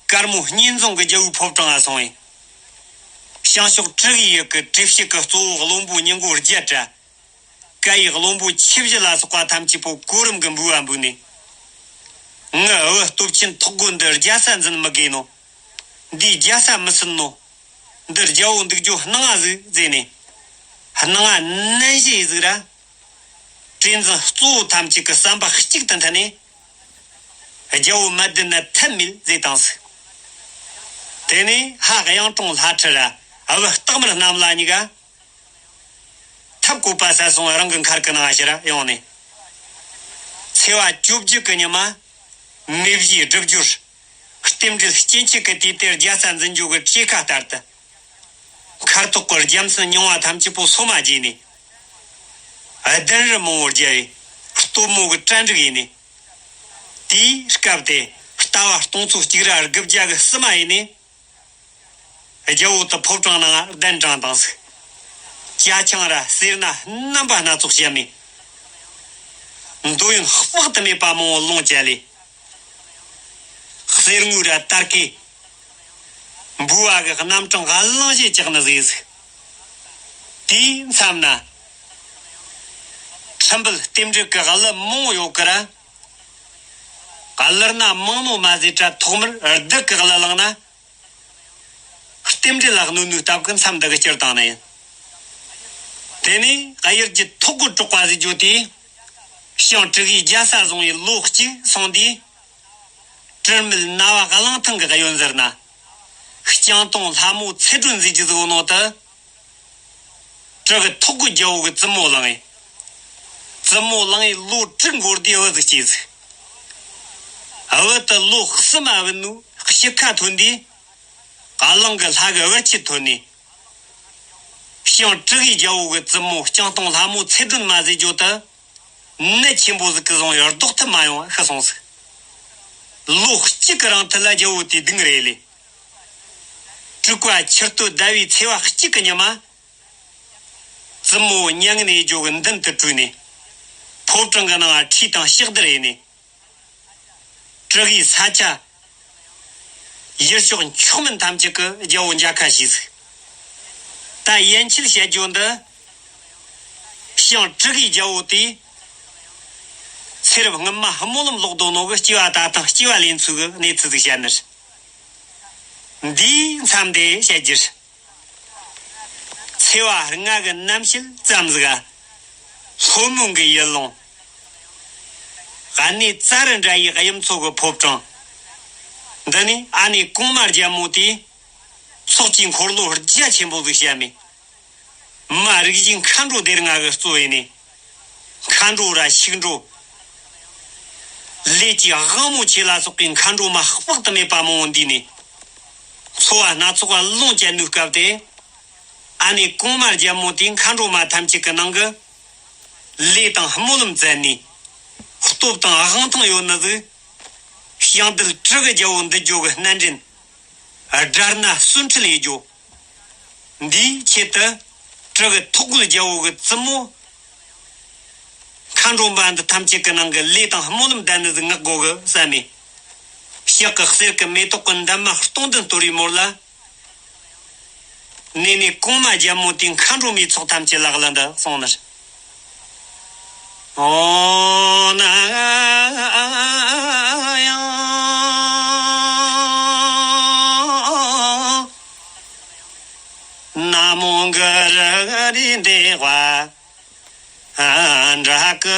དཀར་མོ་གཉེན་རྫོང་གི་རྒྱལ་པོའི་ཕོ་བྲང་ང་སོང་བས། བྱང་ཕྱོགས་དྲུག་གི་ཡུལ་གྱི་གྲུ་བཞི་གི་གཙོ་བོ་བློན་པོ་ཉིན་གུང་བརྒྱད་དྲ། ཀ་ཡི་བློན་པོ་ཆེ་བཞི་ལ་སོགས་པ་ཐམས་ཅད་པོ་གོ་རིམ་གྱི་འབུལ་བ་འབུལ་ནས། ངའི་འུ་སྟོབས་ཆེན་ཐོག་རྒོད་འདི་རྒྱལ་ས་འཛིན་མི་དགོས་ནོ། འདིས་རྒྱལ་ས་མི་སྲིད་ནོ། འདི་རྒྱལ་པོ་འདུག་རྒྱུ་སྣང་ང་ཟིག་ཟེར་ནས། སྣང་ང་ནན་བཞེས་ཟིག་ར། གྲོས་འཛིན་གཙོ་བོ་ཐམས་ཅད་ཀྱི་བསམ་པ་གཅིག་ཏུ་མཐུན་ནས། རྒྱལ་པོ་མ་བདེན་ན་ཐབས་མེད་ཟེར་བཏང་ཟིག་དེ་ནས་ཕ་གཡང་དྲུང་ལྷ་ཁྲི་ར་འུ་སྟག་དམར་གནམ་ལྷ་གཉིས་ཀ་ཐབས་བཀོད་པ་ཟ་སོང་རང་གི་མཁར་གྱི་ནང་ཕྱིར་ཡོང་ནས། ཚེས་པ་བཅོ་བརྒྱད་ཀྱི་ཉི་མ། མེ་བཞིའི་སྒྲིབ་སྦྱོར། རྟེན་འབྲེལ་སྐྱེ་མཆེད་ཀྱི་དུས་དེར་རྒྱལ་ས་འཛིན་རྒྱུ་གི་གྲོས་ཁ་ལྟར་དུ། མཁར་ཐོག་གི་རྒྱལ་མཚན་རྙིང་བ་ཐམས་ཅད་པོ་སོ་མ་བརྗེས་ནས། གདན་རབས་མང་པོ་བརྒྱབ་པས་སྟོན་མོ་གི་གྲ་སྒྲིག་ཡིན་ནས། དེའི་སྐབས་དེ་ལྟ་བ་སྟོང་ཚོ་གཅིག་ར་དགུ་བརྒྱ་གི་སྲིད་མ་ཡིན་ནས། རྒྱལ་པོ་དེ་ཕོ་བྲང་ནང་གདན་དྲངས་དང་ཟིག་ཅ་ཆང་ར་སེར་སྣ་རྣམ་པ་སྣ་ཚོགས་བཤམས་ནས། འདོད་ཡོན་དཔག་ཏུ་མེད་པ་མང་པོ་ལོངས་སྤྱད་ལས། གསེར་དངུལ་ར་དར་གོས། འབུལ་བ་གི་རྣམ་གྲངས་གླང་བཞེས་བཅག་ནི་ཟིག་ཟིག་དེའི་མཚམས་ན། ཁྲིམས་དཔལ་རྟེན་འབྲེལ་གི་གླུ་མང་པོ་ཡོད་ཀི་ར། གླུ་སྣ་མང་ནོ་མ་ཟད་དྲ་ཐོག་མར་སྡུག་གི་གླུ་བླངས་ན། རྟེན་འབྲེལ་ལ་གནོད་ནུས་སྟབས་ཀྱིས་མཚམས་འདི་གི་སྤྱིར་བཏང་ནི་ཡིན། དེ་ནས་གཡུ་རྒྱུད་ཐོག་གི་གྲགས་པ་ཟེར་རྒྱུ་དེས། ཞིང་དྲུག་གི་རྒྱལ་ས་བཟུང་བའི་ལོ་གཅིག་སོང་དུས། དྲི་མེད་རྣ་བ་གླང་ཐང་གི་གཡོན་ཟུར་ན། སྤྱང་ཐང་ལྷ་མོ་ཚེ་སྒྲོན་ཟེར་རྒྱུ་ཟིག་ཡོད་ནོ་དེ། བྲག་གི་ཐོག་གི་རྒྱལ་པོ་གི་བཙུན་མོ་བླངས་ཡིན། བཙུན་མོ་བླངས་ཡིན་ལོ་དྲུག་འགོར་དུས་བུ་ཟིག་སྐྱེས་ཟིག་བུ་དེ་ལོ་གསུམ་མ་བུད་ནོ་ཕྱི་ཁ་ཐོན་དུས། གླང་གི་ལྷ་གི་བུར་ཁྱི་ཐོན་ནས། ཞིང་དྲུག་གི་རྒྱལ་པོ་གི་བཙུན་མོ་སྤྱང་ཐང་ལྷ་མོ་ཚེ་སྒྲོན་མ་ཟེར་རྒྱུ་དེ། ནད་ཆེན་པོ་ཟིག་གིས་བཟུང་བའི་ལྡོག་ཐབས་མ་ཡོང་བ་ཤི་སོང་ཟིག་ལོ་གཅིག་གི་རིང་དུ་ལ་རྒྱལ་པོ་དེ་སྡུག་རེ་ལས། དྲུག་པ་ཕྱི་སྟོད་ཟླ་བའི་ཚེས་པ་གཅིག་གི་ཉི་མ། བཙུན་མོ་མྱ་ངན་འདས་རྒྱུ་གི་མདུན་དུ་བྲོས་ནས། ཕོ་བྲང་གི་ནང་ཁྲིད་དང་ཕྱག་བདར་ཡས་ནས། དྲུག་གི་ས་ཆ། ཡུལ་ཕྱོགས་མཆོག་དམན་ཐམས་ཅད་ཀྱི་རྒྱལ་པོ་མཇལ་ཁ་ཞུས་ཟིག་ད་ཡན་ཆད་བཤད་རྒྱུ་འདི། ཞིང་དྲུག་གི་རྒྱལ་པོ་དེས། ཚེ་རབས་སྔོན་མ་སྨོན་ལམ་ལོག་དོ་ནོ་གི་སྐྱེ་བ་ད་ཐེངས་སྐྱེ་བ་ལེན་ཚུལ་གི་གནས་ཚུལ་ཟིག་བཤད་ནི་རེད། འདིའི་མཚམས་དེ་བཤད་རྒྱུ་རེད། ཚེས་པ་ལྔ་གི་གནམ་གཤིས་ཙམ་ཟིག་ག་ལྷོ་མོན་གྱི་ཡུལ་ལུང་། ཨ་ནེ་ཙཱ་རི་འདྲ་ཡི་གཡུ་མཚོ་གི་ཕོ་བྲང་། འདི་ནས་ཨ་ནེ་གོང་མ་རྒྱལ་མོ་དེས་ཚོགས་ཀྱི་འཁོར་ལོ་རྒྱ་ཆེན་པོ་ཟིག་བཤམས་མས། མ་རིག་བྱེད་མཁའ་འགྲོ་སྡེ་ལྔ་གིས་གཙོ་བྱས་ནས། མཁའ་འགྲོ་ར་ཤིང་འགྲོ། ལས་ཀྱི་དབང་མོ་ཆེ་ལ་སོགས་པའི་མཁའ་འགྲོ་མ་དཔག་ཏུ་མེད་པ་མང་པོ་འདུས་ནས། འཚོ་བ་སྣ་ཚོགས་ལ་ལོངས་སྤྱད་ནུས་སྐབས་དེ། ཨ་ནེ་གོང་མ་རྒྱལ་མོ་དེས་མཁའ་འགྲོ་མ་ཐམས་ཅད་ཀྱི་ནང་གི་ལས་དང་སྨོན་ལམ་བཙལ་ནས། སྟོབས་དང་དབང་ཐང་ཡོད་ནི་ཟིག། ཞིང་རྡུལ་གྲུ་གི་རྒྱལ་པོ་འདུལ་རྒྱུ་གི་སྣ་འདྲེན། དགྲར་ན་གསོན་ཁྲིད་ལས་རྒྱུ། འདིའི་ཆེད་དུ་གྲུ་གི་ཐོག་གི་རྒྱལ་པོ་གི་བཙུན་མོ། མཁའ་འགྲོ་མ་འདི་ཐམས་ཅད་ཀྱི་ནང་གི་ལས་དང་སྨོན་ལམ་ལྡན་ནི་ཟིག་མངགས་དགོ་གི་བསམ་མས། ཞག་གི་གསེར་གྱི་མེ་ཏོག་གི་འདབ་མ་སྟོང་ལྡན་གཏོར་བའི་མོར་ལ། ནེ་ནེ་གོང་མ་རྒྱལ་མོ་དེས་མཁའ་འགྲོ་མའི་ཚོགས་ཐམས་ཅད་ལག་ལེན་དུ་སོང་ནས། ཨོ་ན་ཡང་ན་མོ་གུ་རུ་རེ་འདེ་བ་འདྲ་གི་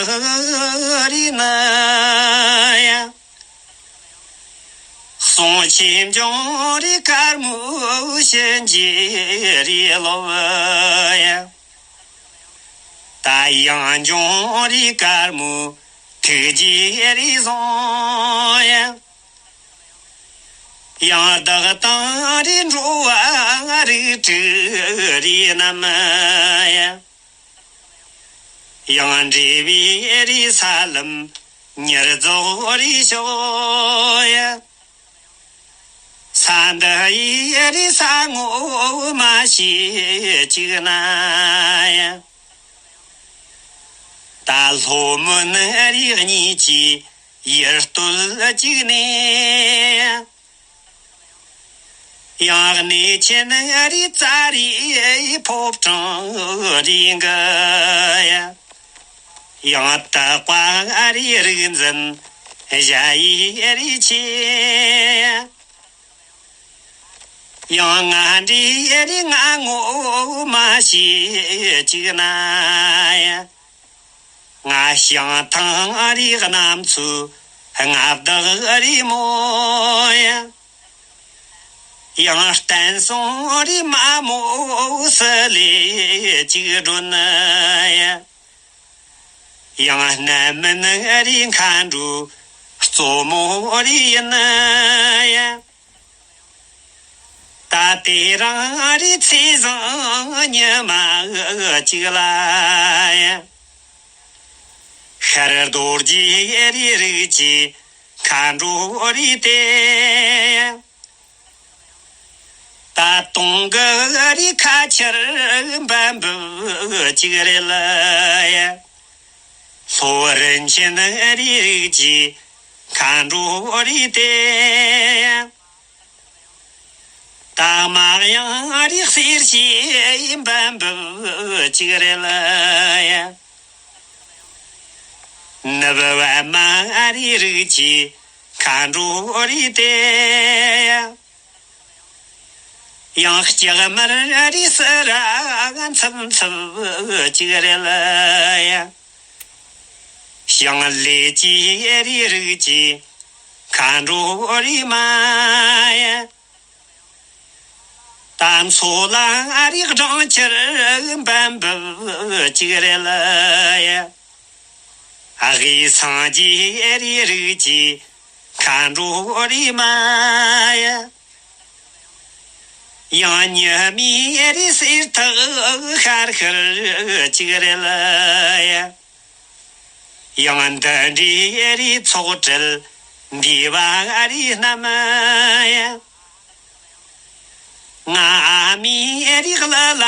རེ་ན་ཡ། གསུང་ཆོས་འབྱུང་རིག་དཀར་མོའི་གཤིན་རྗེ་རེ་ལོ་ཡ། ད་ཡང་འབྱུང་རིག་དཀར་མོའི་ཐུགས་རྗེ་རེ་བཟང་ཡ། ཡང་བདག་དང་རེ་འགྲོ་བ་རིགས་དྲུག་རེ་རྣམས་ཡ། ཡང་འབྲེལ་བའི་རེ་ས་ལམ་ཉེར་རྫོགས་རེ་ཤོག་ཡ། ས་འདི་ཡི་རེ་ས་ངོ་མ་ཤེས་ཅིག་ན་ཡ། ད་ལྷོ་མོན་རེ་གཉིས་ཀྱི་ཡུལ་སྟོད་ཅིག་ནས། ཡང་གནས་ཆེན་རེ་ཙཱ་རི་ཕོ་བྲང་རེ་གི་ཡ། ཡང་དག་པ་རེ་རིག་འཛིན་གཞལ་ཡས་རེ་ཆེ་ཡ། ཡང་ང་འདྲེ་རེ་ང་ངོ་མ་ཤེས་ཅིག་ན་ཡ། ང་ཞང་ཐང་རེ་གནམ་མཚོའི་མངའ་བདག་རེ་མོ་ཡ། ཡང་བསྟན་སྲུང་རེ་མ་མོ་སུ་ལས་ཅིག་སྒྲོན་ཡ། ཡང་སྣ་མིན་རེ་མཁའ་འགྲོའི་གཙོ་མོ་རེ་ཡིན་ཡ། ད་དེ་རང་རེ་ཚེས་བཟང་ཉི་མ་གཅིག་ལ་ཡ། ཤར་རྡོ་རྗེ་རེ་རིགས་ཀྱི་མཁའ་འགྲོ་རེ་སྟེ། ད་དུང་གི་རེ་ཁ་ཆར་འབབ་འབབ་ཅིག་རེད་ལ་ཡ། ལྷོ་རིན་ཆེན་རེ་རིགས་ཀྱི་མཁའ་འགྲོ་རེ་སྟེ། ད་མ་ཡང་རེ་གསེར་ཞེས་འབབ་འབབ་ཅིག་རེད་ལ་ཡ། ནུབ་པདྨ་རེ་རིགས་ཀྱི་མཁའ་འགྲོ་རེ་སྟེ། ཡང་ལྕགས་དམར་རེ་སི་ར་འཚུབ་འཚུབ་ཅིག་རེད་ལ་ཡ། ཞིང་ལས་ཀྱི་རེ་རིགས་ཀྱི་མཁའ་འགྲོ་རེ་མ་ཡ། ད་མཚོ་ལ་རེ་སྦྲང་ཆར་འབབ་འབབ་ཅིག་རེད་ལ་ཡ། དབུས་སངས་རྒྱས་རེ་རིགས་ཀྱི་མཁའ་འགྲོ་རེ་མ་ཡ། ཡང་ཉི་མའི་རེ་གསེར་ཐིག་ཤར་ཤར་ཅིག་རེད་ལ་ཡ། ཡང་འདི་འདྲའི་རེ་ཚོགས་གྲལ་འདུས་པ་རེ་རྣམས་ཡ། ང་མའི་རེ་གླུ་ལ་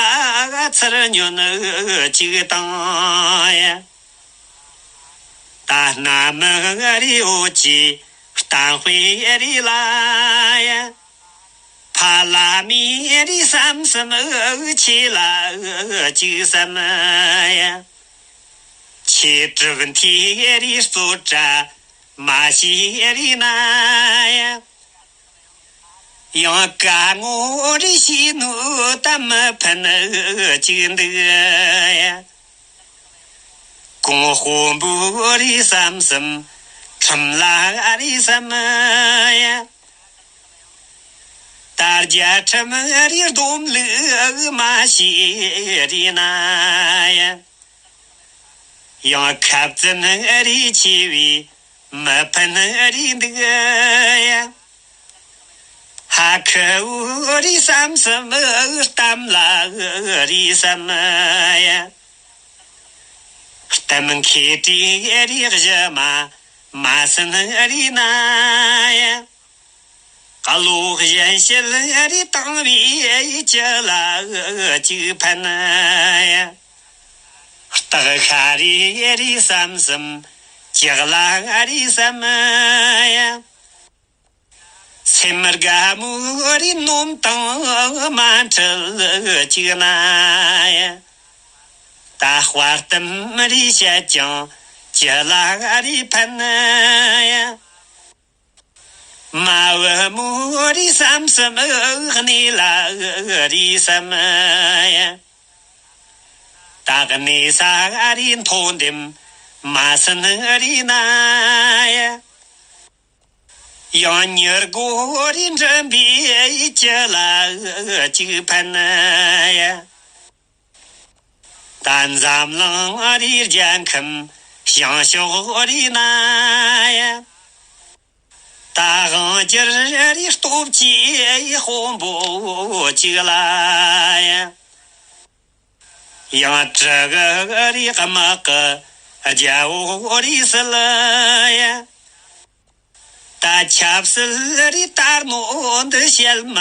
ཚུར་ཉོན་ཅིག་དང་ཡ། ད་སྣ་མིན་རེ་འོད་ཀྱི་གཏམ་དཔེ་རེ་ལ་ཡ། ཕ་ལ་མའི་རེ་བསམ་བསམ་ཆེ་ལ་ཅིག་བསམ་ཡ། ཆེ་གྲུབ་མཐའི་རེ་རྩོད་གྲྭ་མ་ཤེས་རེ་ན་ཡ། ཡང་དཀའ་ངལ་རེ་ཤེས་ནོ་ད་མི་ཕན་ཅིག་འདུག་ཡ། གོང་དཔོན་པོ་རེ་བསམ་བསམ་ཁྲིམས་ལ་རེ་བསམ་ཡ། ད་རྒྱལ་ཁྲིམས་རེ་སྡོམ་ལུགས་མ་ཤེས་རེ་ན་ཡ། ཡང་ཁ་བཙུན་རེ་ཆེ་བའི་ མི་ཕན་རེ་འདུག་ཡ། ཧ་ཁུ་བོ་རེ་བསམ་བསམ་གཏམ་ལ་རེ་བསམ་ཡ། གཏམ་མཁས་དྲིས་རེ་གཞི་མ་མ་ཟིན་རེ་ན་ཡ། བློ་གཞན་ཞིག་རེ་བཏང་བའི་ཅི་ལ་ཅིག་ཕན་ཡ། སྟག་ཤ་རེ་རེ་བསམ་བསམ་ཅིག་ལ་རེ་བསམ་ཡ། སེམས་དགའ་མོ་རེ་ནོམ་དང་མ་འཁྲུལ་ཅིག་ན་ཡ། ད་དཔའ་གཏམ་རེ་བཤད་ཀྱང་ཅི་ལ་རེ་ཕན་ཡ། མ་བུ་མོ་རེ་བསམ་བསམ་གནས་ལ་རེ་བསམ་ཡ། ད་གནས་ས་རེ་མཐོ་འདེམས་མ་ཟིན་རེ་ན་ཡ། ཡང་མྱུར་སྒོ་རེ་འགྲིམ་པའི་ཅི་ལ་ཅིག་ཕན་ཡ། ད་འཛམ་གླིང་རེ་རྒྱལ་ཁམས་བྱང་ཕྱོགས་རེ་ན་ཡ། ད་དབང་སྒྱུར་རེ་སྟོབས་ཀྱི་དཔོན་པོ་ཅིག་ལ་ཡ། ཡང་དྲུ་གུ་རེ་དམག་གི་རྒྱལ་པོ་རེ་སྲིད་ཡ། ད་ཆབ་སྲིད་རེ་དར་ནོ་འདི་བཤད་མ་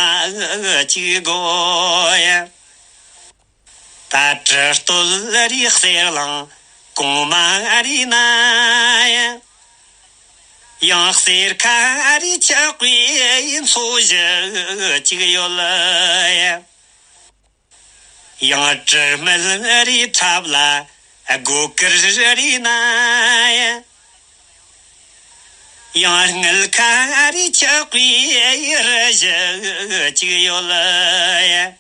ཅིག་དགོས་ཡ། ད་དྲུ་སྟོད་རེ་གསེར་གླིང་གོང་མ་རེ་ན་ཡ། ཡང་གསེར་ཁ་རེ་ཆག་པའི་མཚོ་བཞི་ཅིག་ཡོད་ཡ། ཡང་དྲི་མེད་རེ་ཁྲབ་ལ་སྒོ་ཀིར་རེ་ན་ཡ། ཡང་དངུལ་ཁ་རེ་ཆག་པའི་རི་བཞི་ཅིག་ཡོད་ཡ།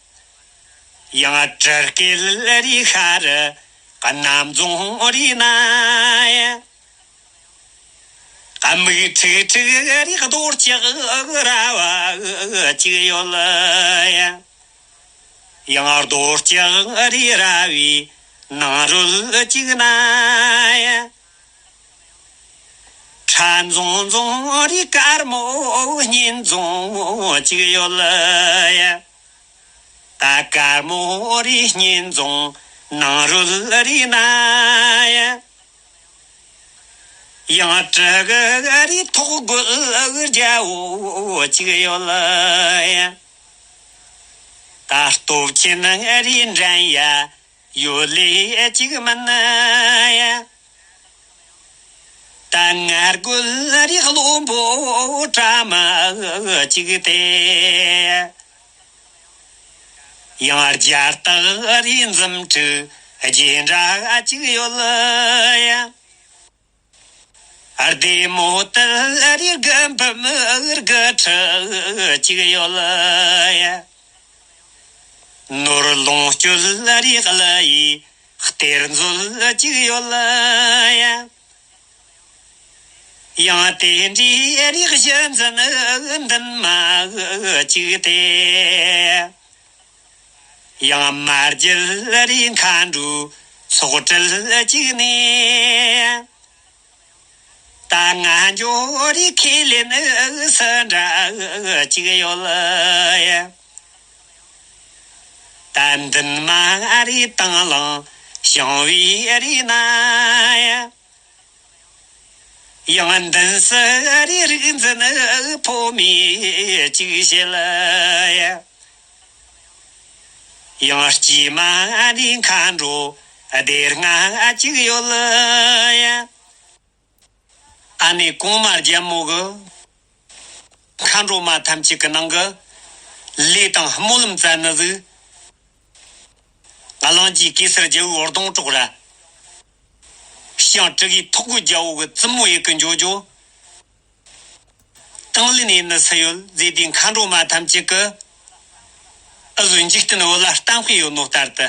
ཡང་དྲི་སྐེད་རེ་ཤར་གནམ་རྫོང་རེ་ན་ཡ། མིག་ཁྲིག་ཁྲིག་རེ་རྡོ་ལྕགས་ར་བ་ཅིག་ཡོད་ཡ། ཡང་རྡོ་ལྕགས་རེ་ར་བའི་ནང་རོལ་ཅིག་ན་ཡ། ཁྲ་འཛུང་འཛུང་རེ་དཀར་མོ་སྙིང་འཛུང་ཅིག་ཡོད་ཡ། ད་དཀར་མོ་རེ་སྙིང་འཛུང་ནང་རོལ་རེ་ན་ཡ། ཡང་དྲུ་གུ་རེ་ཐོག་རྒོད་རྒྱལ་པོ་ཅིག་ཡོད་ཡ། ད་སྟོབས་ཆེན་རེ་འགྲན་ཡ་ཡོད་ལེ་ཅིག་མིན་ཡ། ད་ངར་རྒོད་རེ་བློན་པོ་གྲ་མ་ཅིག་སྟེ། ཡང་རྒྱ་སྟག་རེ་འཛུམ་དྲུག་རྗེས་འདྲ་ཅིག་ཡོད་ཡ། སྡེ་མོ་དལ་རེ་རྒན་བུ་མི་རྒན་ཁྲི་ཅིག་ཡོད་ཡ། ནོར་ལོངས་སྤྱོད་རེ་གླུ་ཡི་གཏེར་མཛོད་ཅིག་ཡོད་ཡ། ཡང་དེ་འདྲའི་རིགས་གཞི་འཛིན་འདུན་མ་གཅིག་སྟེ། ཡང་མ་རྒྱུད་རིགས་མཁའ་འགྲོའི་ཚོགས་གྲལ་གཅིག་ནས། ད་ང་འགྱོ་རིགས་ཁས་ལེན་སུ་འདྲ་གཅིག་ཡོད་ཡ། ད་འདུན་མ་རིགས་དང་བླངས་བྱུང་བའི་རིགས་ན་ཡ། ཡང་མདུན་སི་རི་རིག་འཛིན་ཕོ་མོ་གཅིག་བྱེད་ལ་ཡ། ཡང་སྐྱེས་མ་ནི་མཁའ་འགྲོ་སྡེ་ལྔ་གཅིག་ཡོད་ལ་ཡ། ཨ་ནེ་གོང་མ་རྒྱལ་མོ་གི་མཁའ་འགྲོ་མ་ཐམས་ཅད་ཀྱི་ནང་གི་ལས་དང་སྨོན་ལམ་བཙལ་ནི་ཟིག་གླིང་རྗེ་གེ་སར་རྒྱལ་པོའི་གདོང་གྲོགས་ར། ཞིང་དྲུ་གི་ཐོག་གི་རྒྱལ་པོ་གི་བཙུན་མོ་ཡེ་གི་འཇོ་འཇོ། དང་ལེན་ཡེ་ནི་སུ་ཡོད་ཟེར་དུས་མཁའ་འགྲོ་མ་ཐམས་ཅད་ཀྱི་ཨ་ཟོའི་འཇིག་རྟེན་བོད་ལ་གཏམ་དཔེ་ཡོད་ནོ་ལྟར་དུ།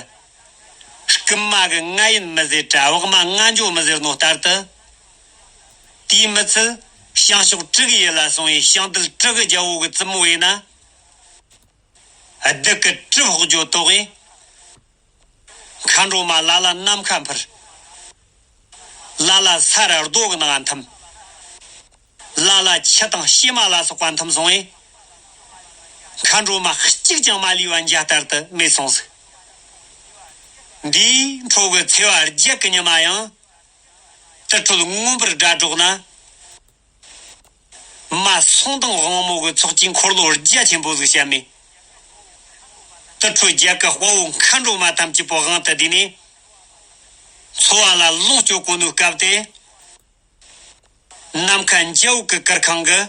རྐུན་མ་གི་ང་ཡིན་མི་ཟེར་དྲ་བག་མ་ང་འཇོ་མི་ཟེར་ནོ་ལྟར་དུ། དེའི་མི་ཚད་ཞིང་ཕྱོགས་དྲུ་གི་ཡུལ་ལ་སོང་བའི་ཞིང་རྡུལ་དྲུ་གི་རྒྱལ་པོ་གི་བཙུན་མོ་ཡིན་ན། སྡུག་གི་གྲིབ་ཕོག་རྒྱུ་དོགས་ཡིན། མཁའ་འགྲོ་མ་ལ་ལ་ནམ་མཁའ་འཕུར། ལ་ལ་ས་ར་རྡོ་གི་ནང་འཐིམ། ལ་ལ་ཁྱི་དང་བྱེ་མ་ལ་སོགས་པ་འཐིམ་སོང་བས། མཁའ་འགྲོ་མ་གཅིག་ཀྱང་མ་ལུས་པ་འཇའ་ལྟར་དུ་མེད་སོང་ཟིག། འདིས་འཕྲོ་གི་ཚེས་པ་བརྒྱད་ཀྱི་ཉི་མ་ཡང་དུར་ཁྲོད་མངོན་པར་སྒྲ་སྒྲོགས་ན། མ་སོང་དང་དབང་མོ་གི་ཚོགས་ཀྱིས་འཁོར་ལོ་རྒྱ་ཆེན་པོ་ཟིག་བཤམས་མས། དུར་ཁྲོད་རྒྱལ་གྱི་དཔའ་བོ་མཁའ་འགྲོ་མ་ཐམས་ཅད་པོ་དབང་དུ་བསྡུས་ནས། འཚོ་བ་ལ་ལོངས་སྤྱོད་གོ་ནོའི་སྐབས་དེ། ནམ་མཁའ་འཇའ་འོད་ཀྱི་གུར་ཁང་གི།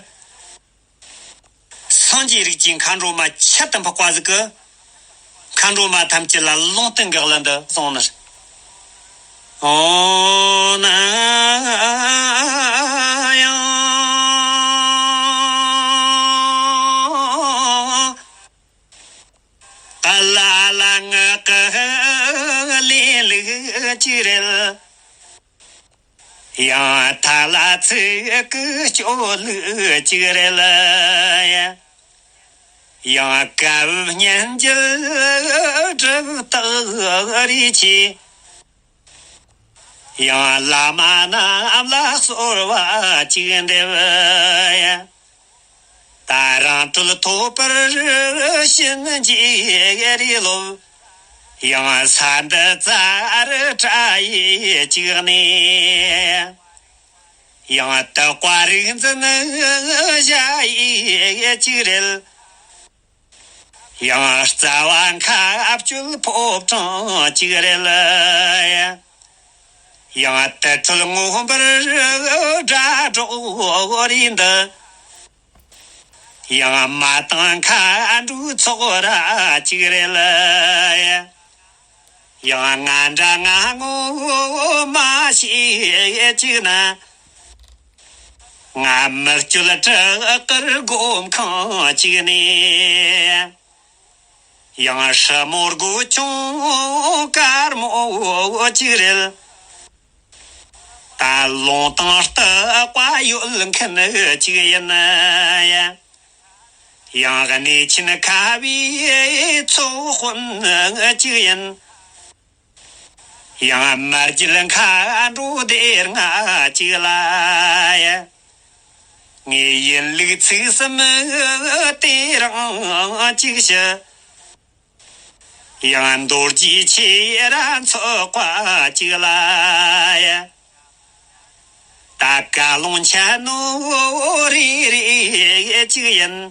སངས་རྒྱས་རིགས་ཀྱི་མཁའ་འགྲོ་མ་ཁྱད་དུ་འཕགས་པ་ཟིག་གིས། མཁའ་འགྲོ་མ་ཐམས་ཅད་ལ་ལུང་བསྟན་གྱི་གླུ་འདི་གསུངས་ནི། ཨོ་ན་ཡང་། ཀ་ལ་ལ་ངག་གི་ལས་ལུགས་ཅིག་རེད། ཡང་ཐ་ལ་ཚིག་གི་སྤྱོད་ལུགས་ཅིག་རེད། ཡང་སྐབས་སྙན་འཇེབས་གྲུབ་རྟགས་རེ་ཆེ། ཡང་བླ་མ་རྣམས་ལ་གསོལ་བ་ཅིག་འདེབས། ད་རང་གྲོལ་ཐོབ་པར་གཤིན་རྗེ་རིགས་སློབ། ཡང་ས་འདི་རྩ་རུ་བཀྲ་ཡི་བཅུག་ནས། ཡང་དག་པ་རིག་འཛིན་ཞུ་ཡི་བཅུག་རེད། ཡང་རྩ་བ་མཁའ་སྤྱོད་ཕོ་བྲང་གཅིག་རེད། ཡང་དུར་ཁྲོད་མངོན་པར་སྒྲ་སྒྲོགས་རེད་འདི། ཡང་མ་དང་མཁའ་འགྲོའི་ཚོགས་ར་གཅིག་རེད། ཡང་ང་འདྲ་ང་ངོ་མ་ཤེས་གཅིག་ན། ང་མི་སྤྱོད་བྲག་དཀར་སྒོམ་ཁང་གཅིག་ནས། ཡང་སྲུ་མོ་སྒོ་ཆུང་དཀར་མོ་གཅིག་རེད། ད་ལུང་དང་སྟག་པ་ཡོད་མཁན་གཅིག་ཡིན། ཡང་གནས་ཆེན་ཁ་བའི་ཚོགས་དཔོན་གཅིག་ཡིན། ཡང་མ་རྒྱུད་མཁའ་འགྲོ་སྡེ་ལྔ་གཅིག་ལ། ངས་ཡིན་ལུགས་ཚིག་གསུམ་དེ་རང་གཅིག་ཞུ། ཡང་མདོ་རྒྱུད་ཆེ་ར་ཚོགས་པ་གཅིག་ལ། ད་བཀའ་ལུང་འཆད་ནོ་རེ་རེ་གཅིག་ཡིན།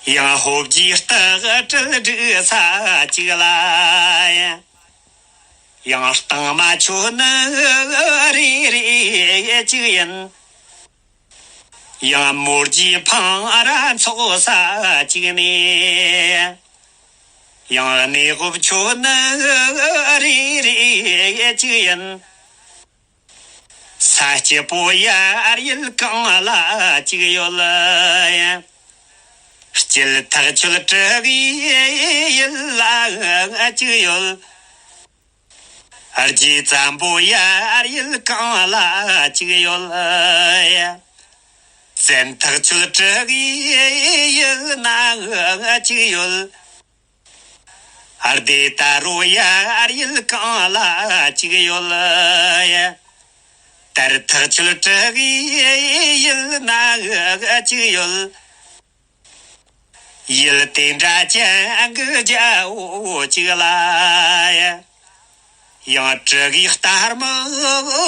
ཡང་ཧོབ་ཀྱི་སྟག་སྤྲུལ་སྒྲིག་ས་གཅིག་ལ། ཡང་སྟག་མ་ཆོད་ནི་རེ་རེ་གཅིག་ཡིན། ཡང་མོ་རྒྱུད་འཕང་ར་འཚོགས་ས་གཅིག་ནས། ཡང་གནས་ཧོབ་ཆོད་ནི་རེ་རེ་གཅིག་ཡིན། ས་སྐྱིད་པོ་ཡར་ཡུལ་གང་ལ་གཅིག་ཡོད། དཀྱིལ་ཐག་ཆོད་གྲུ་གི་ཡུལ་ལ་གཅིག་ཡོད། རྗེ་བཙན་པོ་ཡར་ཡུལ་གང་ལ་གཅིག་ཡོད། བཙན་ཐག་ཆོད་གྲུ་གི་ཡུལ་ན་གཅིག་ཡོད། སྡེ་ད་རུ་ཡར་ཡུལ་གང་ལ་གཅིག་ཡོད། དར་ཐག་ཆོད་གྲུ་གི་ཡུལ་ན་གཅིག་ཡོད། ཡུལ་དེ་འདྲ་ཅན་གི་རྒྱལ་པོ་གཅིག་ལ། ཡང་གྲུ་གི་རྟ་དམག་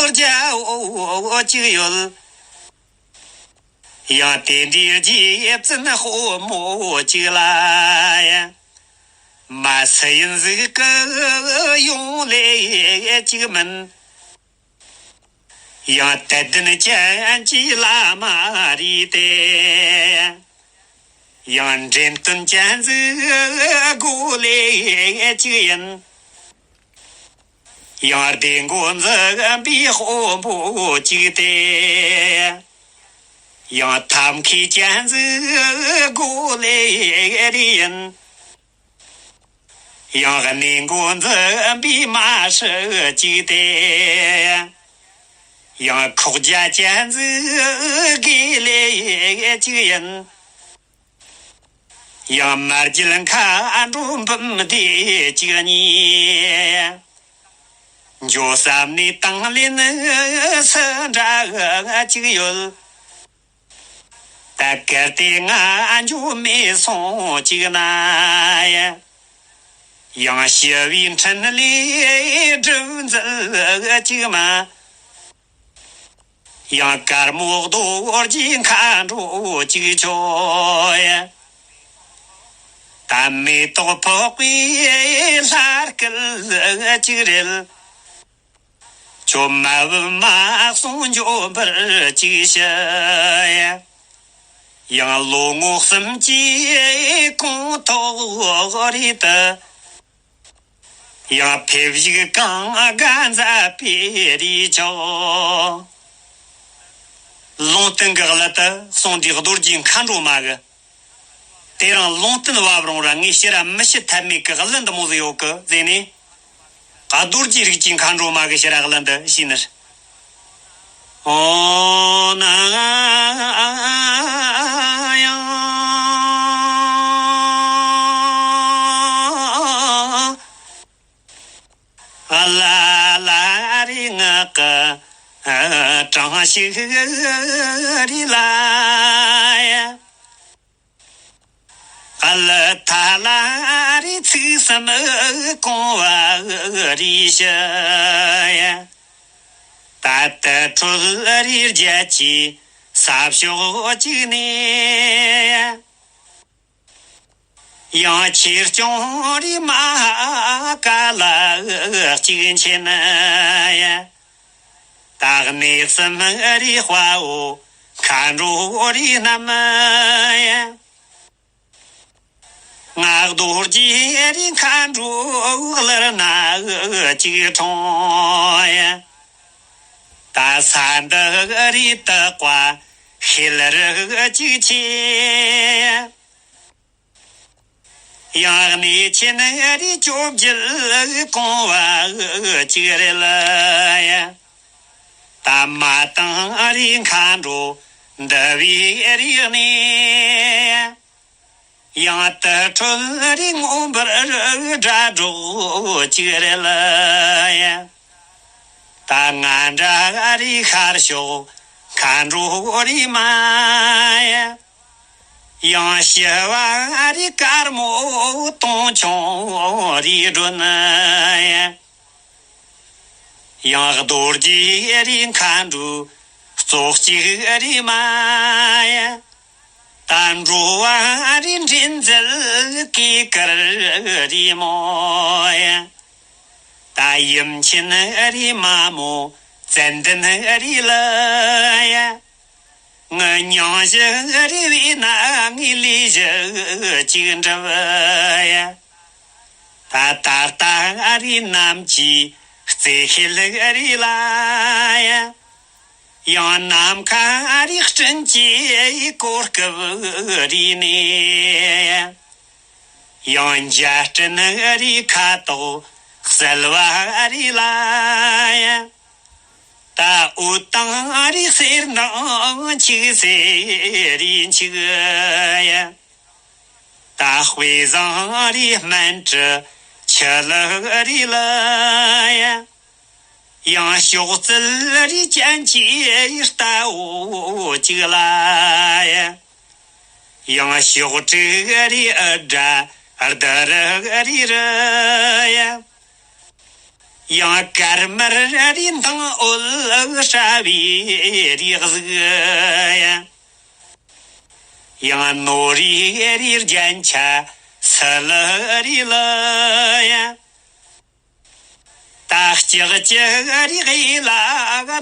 རྒྱལ་པོ་གཅིག་ཡོད། ཡང་དེ་འདྲའི་རྗེ་བཙུན་དཔོན་མོ་གཅིག་ལ། མ་སུ་ཡིན་ཟིག་གི་ཡོང་ལེ་གཅིག་མིན། ཡང་དད་ལྡན་ཅན་གྱི་བླ་མ་རེད་དེ། ཡང་འདྲེན་སྟོན་ཅན་ཟིག་དགོས་ལེ་གཅིག་ཡིན། ཡང་སྡེ་མགོ་འཛིན་པའི་དཔོན་པོ་གཅིག་སྟེ། ཡང་ཐབས་མཁས་ཅན་ཟིག་དགོས་ལེ་རེ་ཡིན། ཡང་གནས་མགོ་འཛིན་པའི་མ་སྲུ་གཅིག་སྟེ། ཡང་ཁོག་རྒྱ་ཅན་ཟིག་དགོས་ལེ་གཅིག་ཡིན། ཡང་མ་རྒྱུད་མཁའ་འགྲོ་འབུམ་སྡེ་གཅིག་གཉིས། འགྱོ་བསམ་ནས་དང་ལེན་སུ་འདྲ་ཅིག་ཡོད། ད་གལ་ཏེ་ང་འགྱོ་མེད་སོང་ཅིག་ན་ཡ། ཡང་ཞི་བའི་འཕྲིན་ལས་སྒྲུབ་མཛད་ཅིག་མ། ཡང་དཀར་མོ་རྡོ་རྗེ་མཁའ་འགྲོ་གཅིག་ཁྱོད་ཡ། ད་མེ་ཏོག་ཕོག་པའི་ལྷ་སྐལ་གཅིག་རེད། ཁྱོད་མ་བུ་མ་གསུང་འགྱོ་བར་གཅིག་ཞུ་ཡ། ཡང་ལོ་ངོ་གསུམ་གྱི་གོང་ཐོག་རེད་དུ། ཡང་ཕེབས་ཤིག་གང་དགའ་མཛད་པའི་རིགས་ཆོག། ལུང་བསྟན་གྱི་གླུ་དེ་གསུང་དུས་རྡོ་རྗེ་མཁའ་འགྲོ་མ་གི། དེ་རིང་ལུང་བསྟན་བབ་རུང་ར་ངས་ཕྱིར་ར་མི་བཤད་ཐབས་མེད་ཀྱི་གླུ་འདི་མོ་ཟིག་ཡོད་གི་ཟེར་ནས། རྡོ་རྗེ་རིགས་ཀྱི་མཁའ་འགྲོ་མ་གི་ཕྱིར་ར་གླུ་འདི་ཤེས་ནི། ཨོ་ན་ཡང་། ཨ་ལ་ལ་རི་ང་ཀ་གྲངས་ཤིག་རི་ལ་ཡ། ཨ་ལ་ཐ་ལ་རི་ཚིག་གསུམ་གོང་བ་རི་ཞི་ཡ། ད་ལྟ་ཁྲོད་རི་རྒྱལ་གྱི་ས་ཕྱོགས་གཅིག་ནས་ཡ། ཡང་ཆོས་སྐྱོང་རིགས་མ་ཧཱ་ཀཱ་ལ་གཅིག་མཁྱེན་ཡ། ད་གནས་གསུམ་རིགས་དཔའ་བོ་མཁའ་འགྲོ་རིགས་རྣམས་ཡ། ང་རྡོ་རྗེ་རིགས་མཁའ་འགྲོ་གླུ་སྣ་གཅིག་འཁྲུངས་ཡ། ད་ས་འདི་རིགས་དག་པ་ཤེལ་རི་གཅིག་ཆེ། ཡང་གནས་ཆེན་རིགས་བཅོ་བརྒྱད་གོང་བ་གཅིག་རེད་ལ་ཡ། ད་མ་ཏང་རིགས་མཁའ་འགྲོ་འདུ་བའི་རིགས་ནས། ཡང་དུར་ཁྲོད་རིགས་མངོན་པར་སྒྲ་སྒྲོགས་གཅིག་རེད་ལ་ཡ། ད་ང་འདྲ་རིགས་ཤར་ཕྱོགས་མཁའ་འགྲོ་རིགས་མ་ཡ། ཡང་ཞི་བ་རིགས་དཀར་མོ་སྟོང་ཆུང་རིགས་སྒྲོན་ཡ། ཡང་རྡོ་རྗེ་རིགས་མཁའ་འགྲོ་ཙོག་གཅིག་རིགས་མ་ཡ། ད་འགྲོ་བ་རིགས་འདྲེན་མཛད་གོས་དཀར་རིགས་མོ་ཡ། ད་ཡུམ་ཆེན་རིགས་མ་མོ་ཙན་དན་རིགས་ལ་ཡ། ངའི་སྙིང་གཞི་རིགས་བས་ན་ངའི་ལུས་གཞི་གཅིག་འགྲུབ་ཡ། ད་ད་ལྟ་རིགས་རྣམས་ཀྱི་རྩེ་ཤེལ་རིགས་ལ་ཡ། ཡང་ནམ་མཁའ་རིགས་སྤྲིན་གྱིས་གོ་སྐབས་རིགས་ནས། ཡང་འཇའ་སྤྲིན་རིགས་ཁ་དོག་གསལ་བ་རིགས་ལ་ཡ། ད་འོད་དང་རིགས་གསེར་མདངས་འཁྱུག་སེ་རིགས་འཁྱུག་ཡ། ད་དཔེ་བཟང་རིགས་སྨན་གྱི་ཆུ་ལུད་རིགས་ལ་ཡ། ཡང་ཕྱོགས་བཙལ་རིགས་ཅན་གྱི་རྟ་བོ་གཅིག་ལ་ཡ། ཡང་ཕྱོགས་དྲུག་རིགས་ཨུ་དྲ་ཨརྡ་རི་རིགས་རུ་ཡ། ཡང་དཀར་དམར་རིགས་མདངས་འོད་ཧྲ་བའི་རིགས་གཟུགས་ཡ། ཡང་ནོ་རིགས་རིགས་རྒྱན་ཆ་སི་ལུ་རིགས་ལ་ཡ། ད་ལྕགས་ཀྱི་རིགས་ཡི་ལ་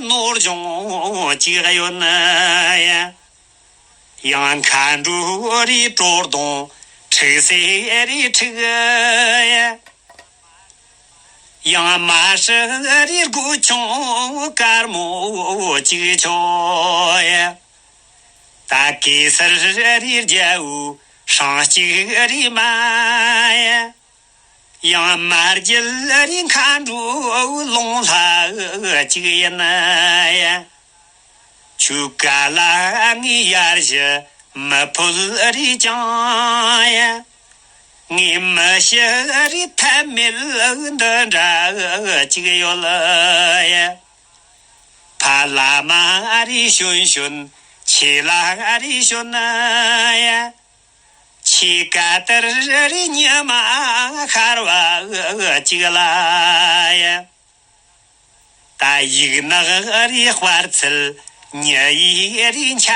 ནོར་གཞུང་གཅིག་ཡོད་ན་ཡ། ཡང་མཁའ་འགྲོ་རིགས་གྲོ་རྡུང་འཁྲུགས་སེ་རིགས་འཁྲུགས་ཡ། ཡང་མ་ཧྲི་རིགས་སྒོ་ཆུང་དཀར་མོ་གཅིག་ཆོག་ཡ། ད་གེ་སར་རིགས་རྒྱལ་བོའི་སྲང་གཅིག་རིགས་མ་ཡ། ཡང་མ་རྒྱལ་རིགས་མཁའ་འགྲོའི་ལུང་ལྷ་གཅིག་ཡིན་ཡ། ཆུ་ཀ་ལ་ངའི་ཡར་ཞུ་མི་ཕོད་རིགས་ཀྱང་ཡ། ངའི་མི་ཤི་རི་ཐབས་མེད་འདི་འདྲ་ཅིག་ཡོད་ཡ། ཕ་བླ་མ་རི་ཞོན་ཞོན། ཆེ་ལ་རི་ཞོན་ཡ། ཆེ་ཀ་དར་རི་ཉི་མ་ཤར་བ་ཅིག་ལ་ཡ། ད་ཡིག་ནག་རི་དཔར་ཚལ་ཉི་ཡི་རི་འཆའ་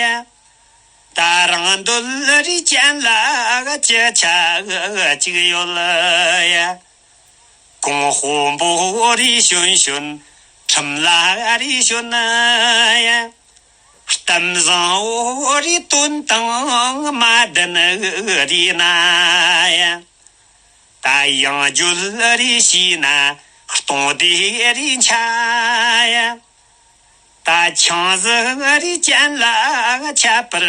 ཡ། ད་རང་འདོད་རི་ཅན་ལ་ཅི་ཆ་ཅིག་ཡོད་ཡ། གོང་དཔོན་པོ་རི་ཞོན་ཞོན། ཁྲིམས་ལ་རི་ཞོན་ཡ། གཏམ་བཟང་བོ་རི་དོན་དང་མ་ལྡན་རི་ན་ཡ། ད་ཡང་བརྗོད་རེ་བྱས་ན་སྟོང་སྡེ་རེ་འཆའ་ཡ། ད་ཆང་གཟི་རེ་ཅན་ལ་ཁྱད་པར་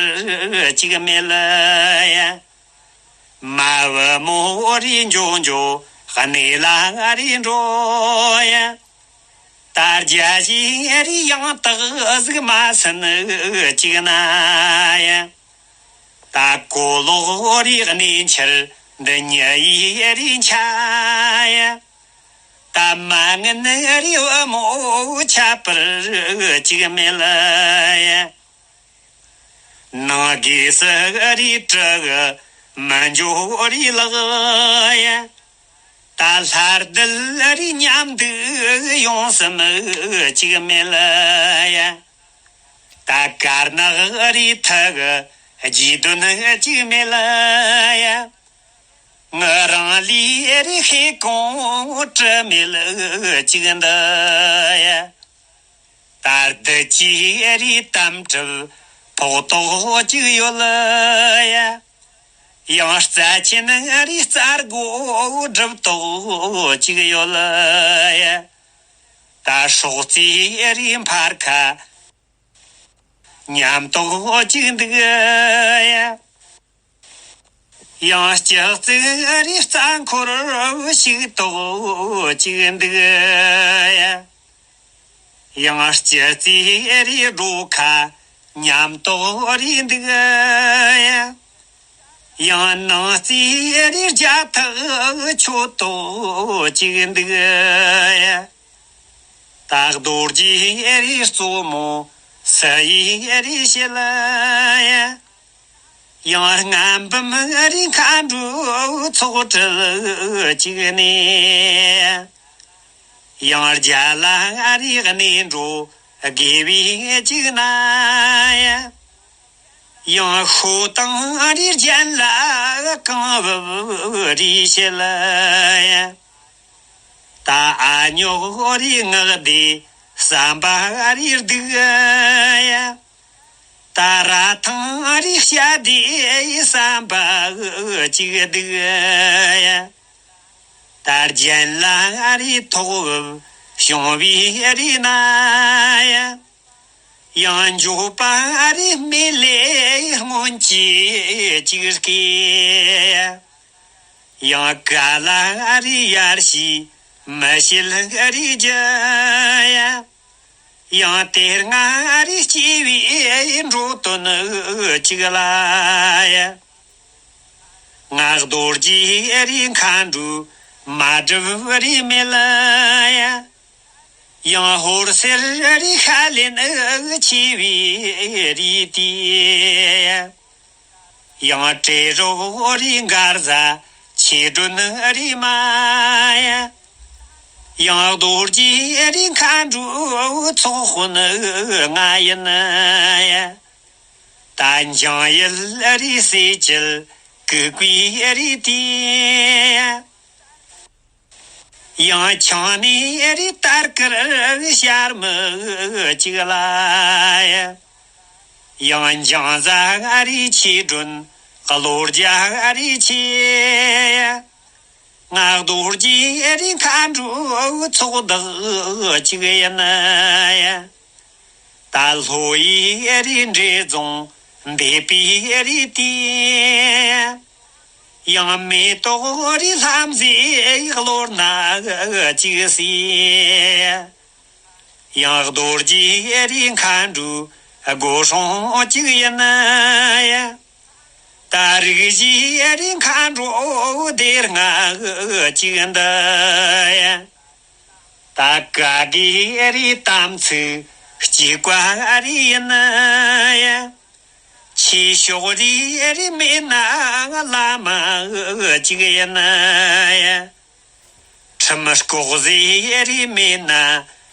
ཅིག་མེད་ཡ། མ་བུ་མོ་རེ་འགྱོ་འགྱོ་གནས་ལ་རེ་འགྲོ་ཡ། ད་རྒྱ་ཞེ་རེ་ཡང་དག་གཟུགས་མ་ཟིན་ཅིག་ན་ཡ། ད་གོ་ལོག་རེ་གནས་འཆར་འདི་ཉི་ཡི་རེ་འཆའ་ཡ། ད་མ་ངན་རེ་བུ་མོ་ཁྱད་པར་ཅིག་མེད་ཡ། ནང་སྒོས་སུ་རེ་དྲུག་མི་འགྱོ་རེ་ལག་ཡ། ད་ལྷ་ལྡན་རེ་མཉམ་འདུག་ཡོང་སེམས་ཅིག་མེད་ཡ། ད་དཀར་ནག་རེ་ཐུག་རྗེས་དོན་ཅིག་མེད་ཡ། ངི་རང་ལུས་རེ་ཤེས་གོང་དྲི་མེད་ཅིག་འདུག་ཡ། ད་བདུད་ཀྱི་རེ་གཏམ་གྲུབ་ཕོག་ཐོག་ཅིག་ཡོད་ཡ། ཡང་རྩ་ཆེན་རེ་རྩ་སྒོ་སྒྲུབ་ཐོག་ཅིག་ཡོད་ཡ། ད་སྲོག་རྩེ་རེ་འཕར་ཁ་ཉམས་ཐོག་ཅིག་འདུག་ཡ། ཡང་སྤྱི་གཙུག་རེ་རྩ་འཁོར་ཞིག་ཐོག་ཅིག་འདུག་ཡ། ཡང་སྤྱི་རྩེ་རེ་སྒྲོ་ཁ་ཉམས་ཐོག་རེ་འདུག་ཡ། ཡང་ནང་རྩེ་རེ་རྒྱ་ཐག་ཆོད་ཐོག་ཅིག་འདུག་ཡ། ད་རྡོ་རྗེ་རེ་གཙོ་མོ་སུ་ཡིས་རེ་བྱེད་ཡ། ཡང་རྔ་འབུམ་རེ་མཁའ་འགྲོའི་ཚོགས་གྲལ་ཅིག་ནས། ཡང་རྒྱ་ལ་རེ་གནས་འགྲོ་དགེ་བའི་ཅིག་ན་ཡ། ཡང་ཤོ་དང་རེ་རྒྱན་ལ་གང་བབ་རེ་བྱེད་ཡ། ད་ཨ་ཉོག་རེ་ངག་བདེ་བསམ་པ་རེ་སྡུག་ཡ། ད་ར་ཐང་རེ་བཤད་བདེ་བསམ་པ་ཅིག་སྡུག་ཡ། ད་རྒྱན་ལ་རེ་ཐོག་བབ་བྱུང་བའི་རེ་ན་ཡ། ཡང་འགྱོད་པ་རེ་སྨྲེ་ལེ་སྔོན་གྱི་ཅིག་སྐྱེ། ཡང་ག་ལ་རེ་ཡར་ཞིག་མི་བྱེད་རེ་རྒྱུ་ཡ། ཡང་དེ་སྔ་རེ་སྐྱེ་བའི་འགྲོ་དོན་ཅིག་ལ་ཡ། ང་རྡོ་རྗེ་རེ་མཁའ་འགྲོའི་མ་སྒྲུབ་རེ་མེད་ཡ། ཡང་ཧོར་སེར་རེ་ཤ་ལེན་ཆེ་བའི་རེ་དེ། ཡང་བྲེ་རོགས་རེ་མགར་བཟའ་ཆེ་མགྲོན་རེ་མ་ཡ། ཡང་རྡོ་རྗེ་རེ་མཁའ་འགྲོའི་ཚོགས་དཔོན་ང་ཡིན་ཡ། ད་འཇང་ཡུལ་རེ་སེ་བྱིལ་གུ་གུའི་རེ་དེ། ཡང་ཆང་ནས་རེ་དར་དཀར་ཤར་མི་གཅིག་ལ་ཡ། ཡང་འཇང་བཟའ་རེ་ཆེ་མགྲོན་བློ་རྒྱ་རེ་ཆེ་ཡ། ང་རྡོ་རྗེ་རེ་མཁའ་འགྲོའི་ཚོགས་བདག་གཅིག་ཡིན་ཡ། ད་ལྷོ་ཡི་རི་འདྲེ་རྫོང་འདེབས་པའི་རི་དེ། ཡང་མེ་ཏོག་རི་ལྷམ་ཟེ་གློ་ན་གཅིག་སྲིད། ཡང་རྡོ་རྗེ་རི་མཁའ་འགྲོའི་སྒོ་སྲུང་གཅིག་ཡིན་ཡ། ད་རིག་བྱེད་རི་མཁའ་འགྲོ་སྡེ་ལྔ་གཅིག་འདི་ཡ། ད་བཀའ་བརྒྱད་རི་དམ་ཚིག་གཅིག་པ་རི་ཡིན་ཡ། ཆོས་ཕྱོགས་རི་རི་མེད་ན་བླ་མ་གཅིག་ཡིན་ཡ། ཁྲིམས་ལྐོག་ཟས་རི་མེད་ན་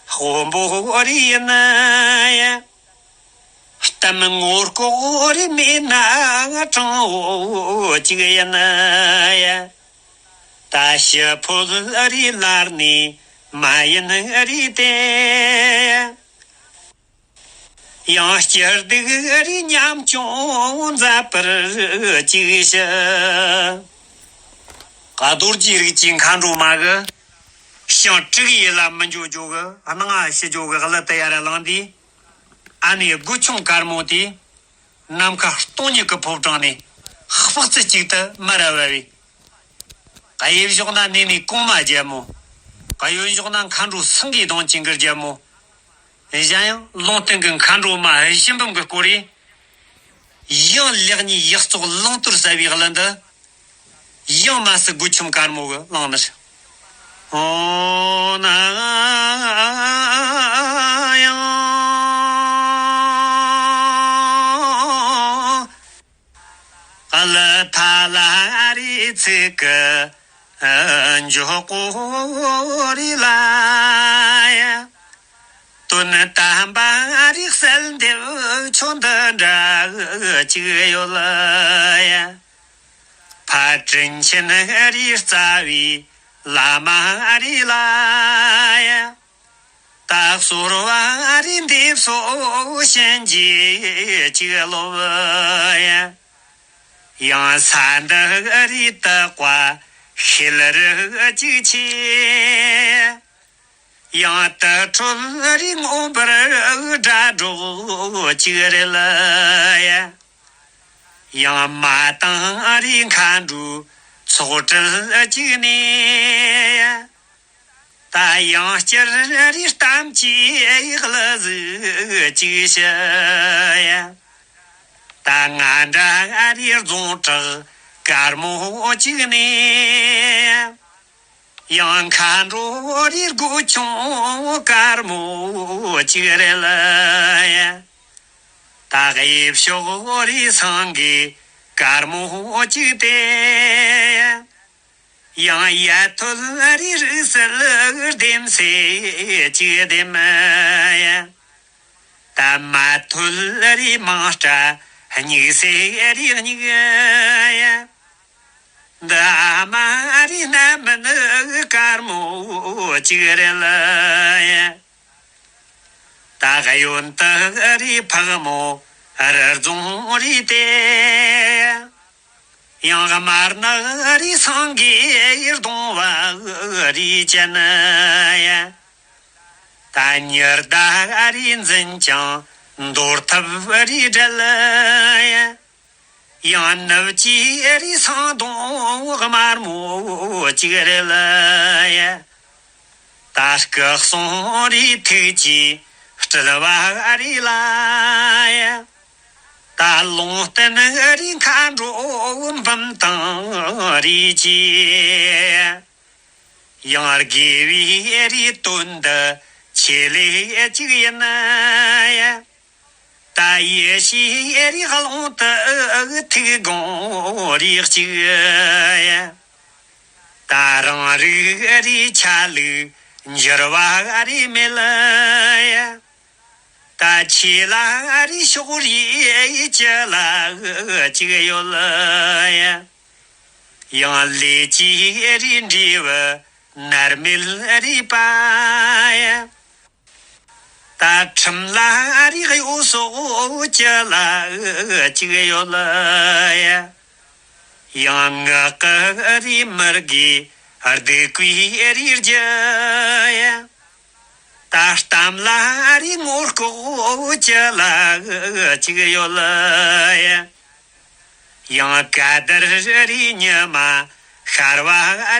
དཔོན་པོ་རི་ཡིན་ཡ། གཏམ་ངོ་ལྐོག་རི་མེད་ན་དྲང་བོ་གཅིག་ཡིན་ཡ། ད་ཞི་ཕོད་རི་ལར་ནས་མ་ཡིན་རི་དེ། ཡང་སྐྱིད་སྡུག་རི་ཉམ་ཆུང་མཛའ་པར་གཅིག་ཞི། རྡོ་རྗེ་རིགས་ཀྱི་མཁའ་འགྲོ་མ་གི་ཞིང་དྲུག་ཡུལ་ལ་མི་འགྱོ་འགྱོ་གི་སྣང་ང་ཞི་འགྱོ་གི་གླུ་དེ་ཡར་བླངས་དུས། ཨ་ནེ་དགུ་ཆུང་དཀར་མོ་དེ་ནམ་མཁའ་སྟོང་ཉིད་ཀྱི་ཕོ་བྲང་ནས་དཔག་ཚད་གཅིག་ཏུ་མར་བབས་པས། གཡས་ཕྱོགས་ན་གནས་ནས་གོང་མ་རྒྱལ་མོ། གཡོན་ཕྱོགས་ན་མཁའ་འགྲོ་སེང་གེ་གདོང་ཅན་གྱི་རྒྱལ་མོ། གཞན་ཡང་ལུང་བསྟན་གྱི་མཁའ་འགྲོ་མ་བཞི་འབུམ་གྱིས་བསྐོར་རེ། ཡང་ལེགས་ཉེས་ཡག་བཙོག་བླང་དོར་གསལ་བའི་གླུ་འདི། ཡང་མ་སྲིད་དགུ་ཆུང་དཀར་མོ་གིས་བླངས་ནི་རེད། འོ་ན་ཡང་། གླུ་ཐ་ལ་རི་ཚིག་གི་འཇོག་གོ་རི་ལ་ཡ། དོན་དམ་པ་རི་གསལ་འདེབས་ཆོས་འདི་འདྲ་གཅིག་ཡོད་ལ་ཡ། ཕ་དྲིན་ཆེན་རི་རྩ་བའི་བླ་མ་རི་ལ་ཡ། ད་གསོལ་བ་རི་འདེབས་སོ་གཤིན་རྗེ་གཅིག་སློབ་ཡ། ཡང་ས་འདི་རི་དག་པ་ཤེལ་རི་གཅིག་ཆེ། ཡང་དུར་ཁྲོད་རི་མངོན་པར་སྒྲ་སྒྲོགས་གཅིག་རེད་ལ་ཡ། ཡང་མ་དང་རི་མཁའ་འགྲོའི་ཚོགས་གྲལ་གཅིག་ནས་ཡ། ད་ཡང་བསྐྱར་རི་གཏམ་གྱི་གླུ་གཟུགས་གཅིག་ཞུ་ཡ། ད་ང་འདྲ་རི་རྫོང་བྲག་དཀར་མོ་གཅིག་ནས། ཡང་མཁའ་འགྲོ་རི་སྒོ་ཆུང་དཀར་མོ་གཅིག་རེད་ལ་ཡ། ད་གཡས་ཕྱོགས་རི་སེང་གེ་དཀར་མོ་གཅིག་སྟེ། ཡང་ཡ་ཐོད་རི་རིགས་སེལ་ལྡེམ་སེ་གཅིག་ལྡེམ་ཡ། ད་མ་ཐོད་རི་མང་སྐྲ་སྙིགས་སེ་རི་སྙིགས་ཡ། འདི་ཨ་མ་རི་སྣ་མིན་དཀར་མོ་གཅིག་རེད་ལ་ཡ། ད་གཡོན་དུ་རི་ཕག་མོ་རི་རྫོང་རི་སྟེ། ཡང་དམར་ནག་རི་སེང་གེ་གདོང་བ་རི་ཅན་ཡ། ད་ཉི་ཟླ་རི་འཛིན་ཅིང་འདོར་ཐབས་རི་བྲལ་ཡ། ཡང་ནུབ་ཀྱི་རི་སེང་གདོང་དམར་མོ་གཅིག་རེད་ལ་ཡ། ད་སྐུ་གསུང་རི་ཐུགས་ཀྱི་སྤྲུལ་བ་རི་ལ་ཡ། ད་ལུང་བསྟན་རི་མཁའ་འགྲོ་འབུམ་དང་རི་ཅན། ཡང་དགེ་བའི་རི་དོན་འདི་ཆེ་ལེ་གཅིག་ཡིན་ཡ། ད་ཡེ་ཤེས་རི་ཀློང་དུ་ཐུགས་དགོངས་རི་གཅིག་ཡ། ད་རང་རིག་རི་ཆ་ལུགས་འགྱུར་བ་རི་མེད་ཡ། ད་ཆོས་ལ་རི་ཕྱོགས་རིས་ཅི་ལ་གཅིག་ཡོད་ཡ། ཡང་ལས་ཀྱི་རི་འབྲས་བུ་མནར་མེད་རི་པ་ཡ། ད་ཁྲིམས་ལ་རིགས་གཡོ་སོགས་ཅི་ལ་གཅིག་ཡོད་ལ་ཡ། ཡང་ངག་གི་རིགས་མི་དགེ་སྡིག་པའི་རིགས་རྒྱུ་ཡ། ད་གཏམ་ལ་རིགས་ངོ་ལྐོག་ཅི་ལ་གཅིག་ཡོད་ལ་ཡ། ཡང་བཀའ་དར་རི་ཉི་མ་ཤར་བ་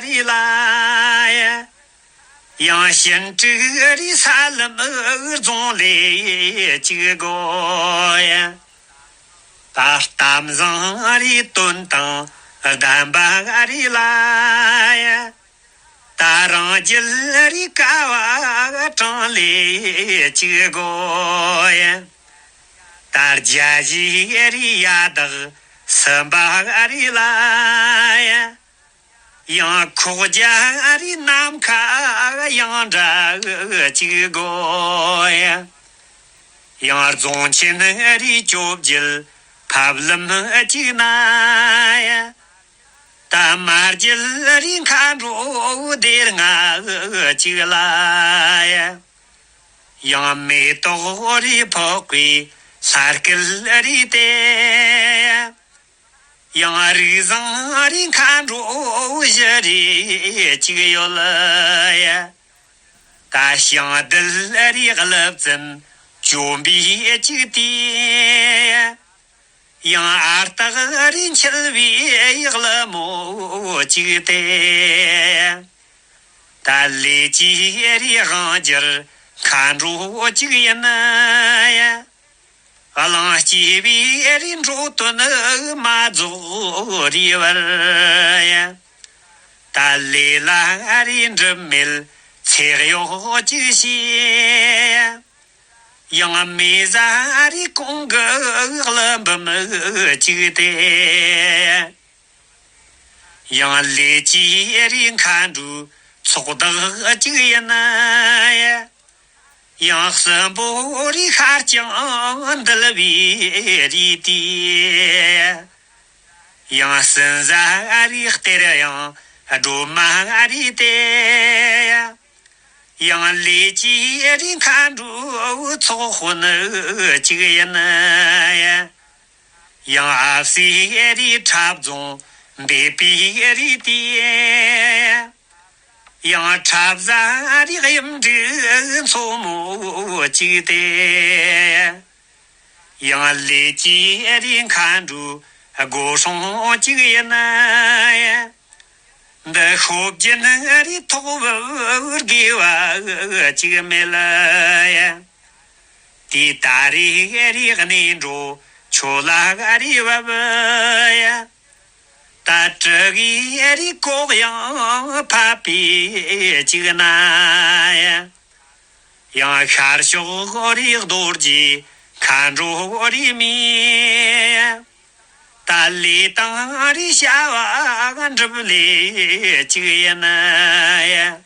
རི་ལ་ཡ། ཡང་ཞིང་དྲུག་རི་ས་ལམ་རྫོང་ལས་གཅིག་དགོས་ཡ། ད་གཏམ་བཟང་རེ་དོན་དང་ལྡན་པ་རེ་ལ་ཡ། ད་རང་རྒྱལ་རེ་དཀའ་བ་གྲངས་ལས་གཅིག་དགོས་ཡ། ད་རྒྱ་ཞེ་རེ་ཡ་དག་སུན་པ་རེ་ལ་ཡ། ཡང་ཁོག་རྒྱ་རེ་ནམ་མཁའ་ཡང་འདྲ་གཅིག་དགོས་ཡ། ཡང་རྫོང་ཆེན་རེ་བཅོ་བརྒྱད་ཕབ་ལམ་གཅིག་ན་ཡ། ད་མ་རྒྱལ་རེ་མཁའ་འགྲོ་སྡེ་ལྔ་གཅིག་ལ་ཡ། ཡང་མེ་ཏོག་རེ་ཕོག་པའི་ས་སྐལ་རེ་སྟེ། ཡང་རིགས་བཟང་རེ་མཁའ་འགྲོ་བཞི་རེ་གཅིག་ཡོད་ལ་ཡ། ད་ཞིང་རྡུལ་རེ་རླབས་ཙམ་བཅོམ་པའི་གཅིག་དེ། ཡང་ཨ་རྟག་རེ་འཁྱིལ་བའི་ཡག་ལ་མོ་གཅིག་སྟེ། ད་ལས་ཀྱི་རེ་དབང་སྒྱུར་མཁའ་འགྲོ་གཅིག་ཡིན་ན་ཡ། གླིང་སྐྱེས་པའི་རེ་འགྲོ་དོན་མ་རྫོགས་རེ་བར་ཡ། ད་ལས་ལ་རེ་འགྲུབ་མེད་ཚེ་གཡོག་གཅིག་བྱས། ཡང་མེ་བཟའ་རེ་གོང་གི་གླུ་འབུམ་གཅིག་སྟེ། ཡང་ལས་ཀྱི་རེ་མཁའ་འགྲོའི་ཚོགས་བདག་གཅིག་ཡིན་ན་ཡ། ཡང་སྲིན་པོ་རེ་ཤར་ཀྱང་འདུལ་བའི་རིགས་དེ། ཡང་སྲིན་བཟའ་རེ་སྟེར་ཡང་སྒྲོལ་མ་རེ་སྟེ། ཡང་ལས་ཀྱི་རེ་མཁའ་འགྲོའི་ཚོགས་དཔོན་གཅིག་ཡིན་ཡ། ཡང་ཨ་བསེ་རེ་འཁྲབ་རྫོང་འདེབས་པའི་རིགས་དེ། ཡང་འཁྲབ་བཟའ་རེ་གཡུ་འབྲུག་མཚོ་མོ་གཅིག་སྟེ། ཡང་ལས་ཀྱི་རེ་མཁའ་འགྲོའི་སྒོ་སྲུང་གཅིག་ཡིན་ན་ཡ། འདི་ཤོབ་རྒྱུན་རེ་ཐོག་བུ་དགེ་བ་གཅིག་མེད་ལ་ཡ། དེ་ད་རེ་རེ་གནས་འགྲོ་ཆོས་ལ་རེ་བབ་ཡ། ད་དྲི་གི་རེ་ལྐོག་ཡང་ཕབ་པའི་གཅིག་ན་ཡང་ཤར་ཕྱོགས་རེ་རྡོ་རྗེ་མཁའ་འགྲོ་རེ་མི། ད་ལས་དང་རེ་བྱ་བ་འགྲུབ་ལས་གཅིག་ཡིན་ཡ།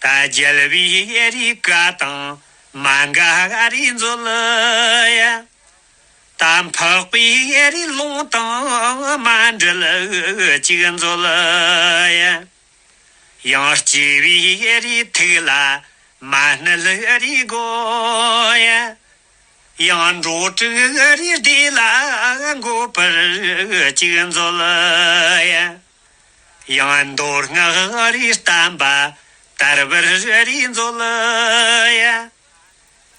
ད་རྒྱལ་བའི་རེ་བཀའ་དང་མ་འགལ་རེ་མཛོད་ཡ། ད་འཕགས་པའི་རེ་ལུང་དང་མ་འབྲལ་གཅིག་མཛོད་ཡ། ཡང་སྐྱེ་བའི་རེ་ཐུགས་ལ་མ་གནས་རེ་དགོས་ཡ། ཡང་འགྲོ་དྲུག་རེ་བདེ་ལ་འགོད་པར་གཅིག་མཛོད་ཡ། ཡང་མདོ་སྔགས་རེ་བསྟན་པ་དར་བར་རེ་མཛོད་ཡ།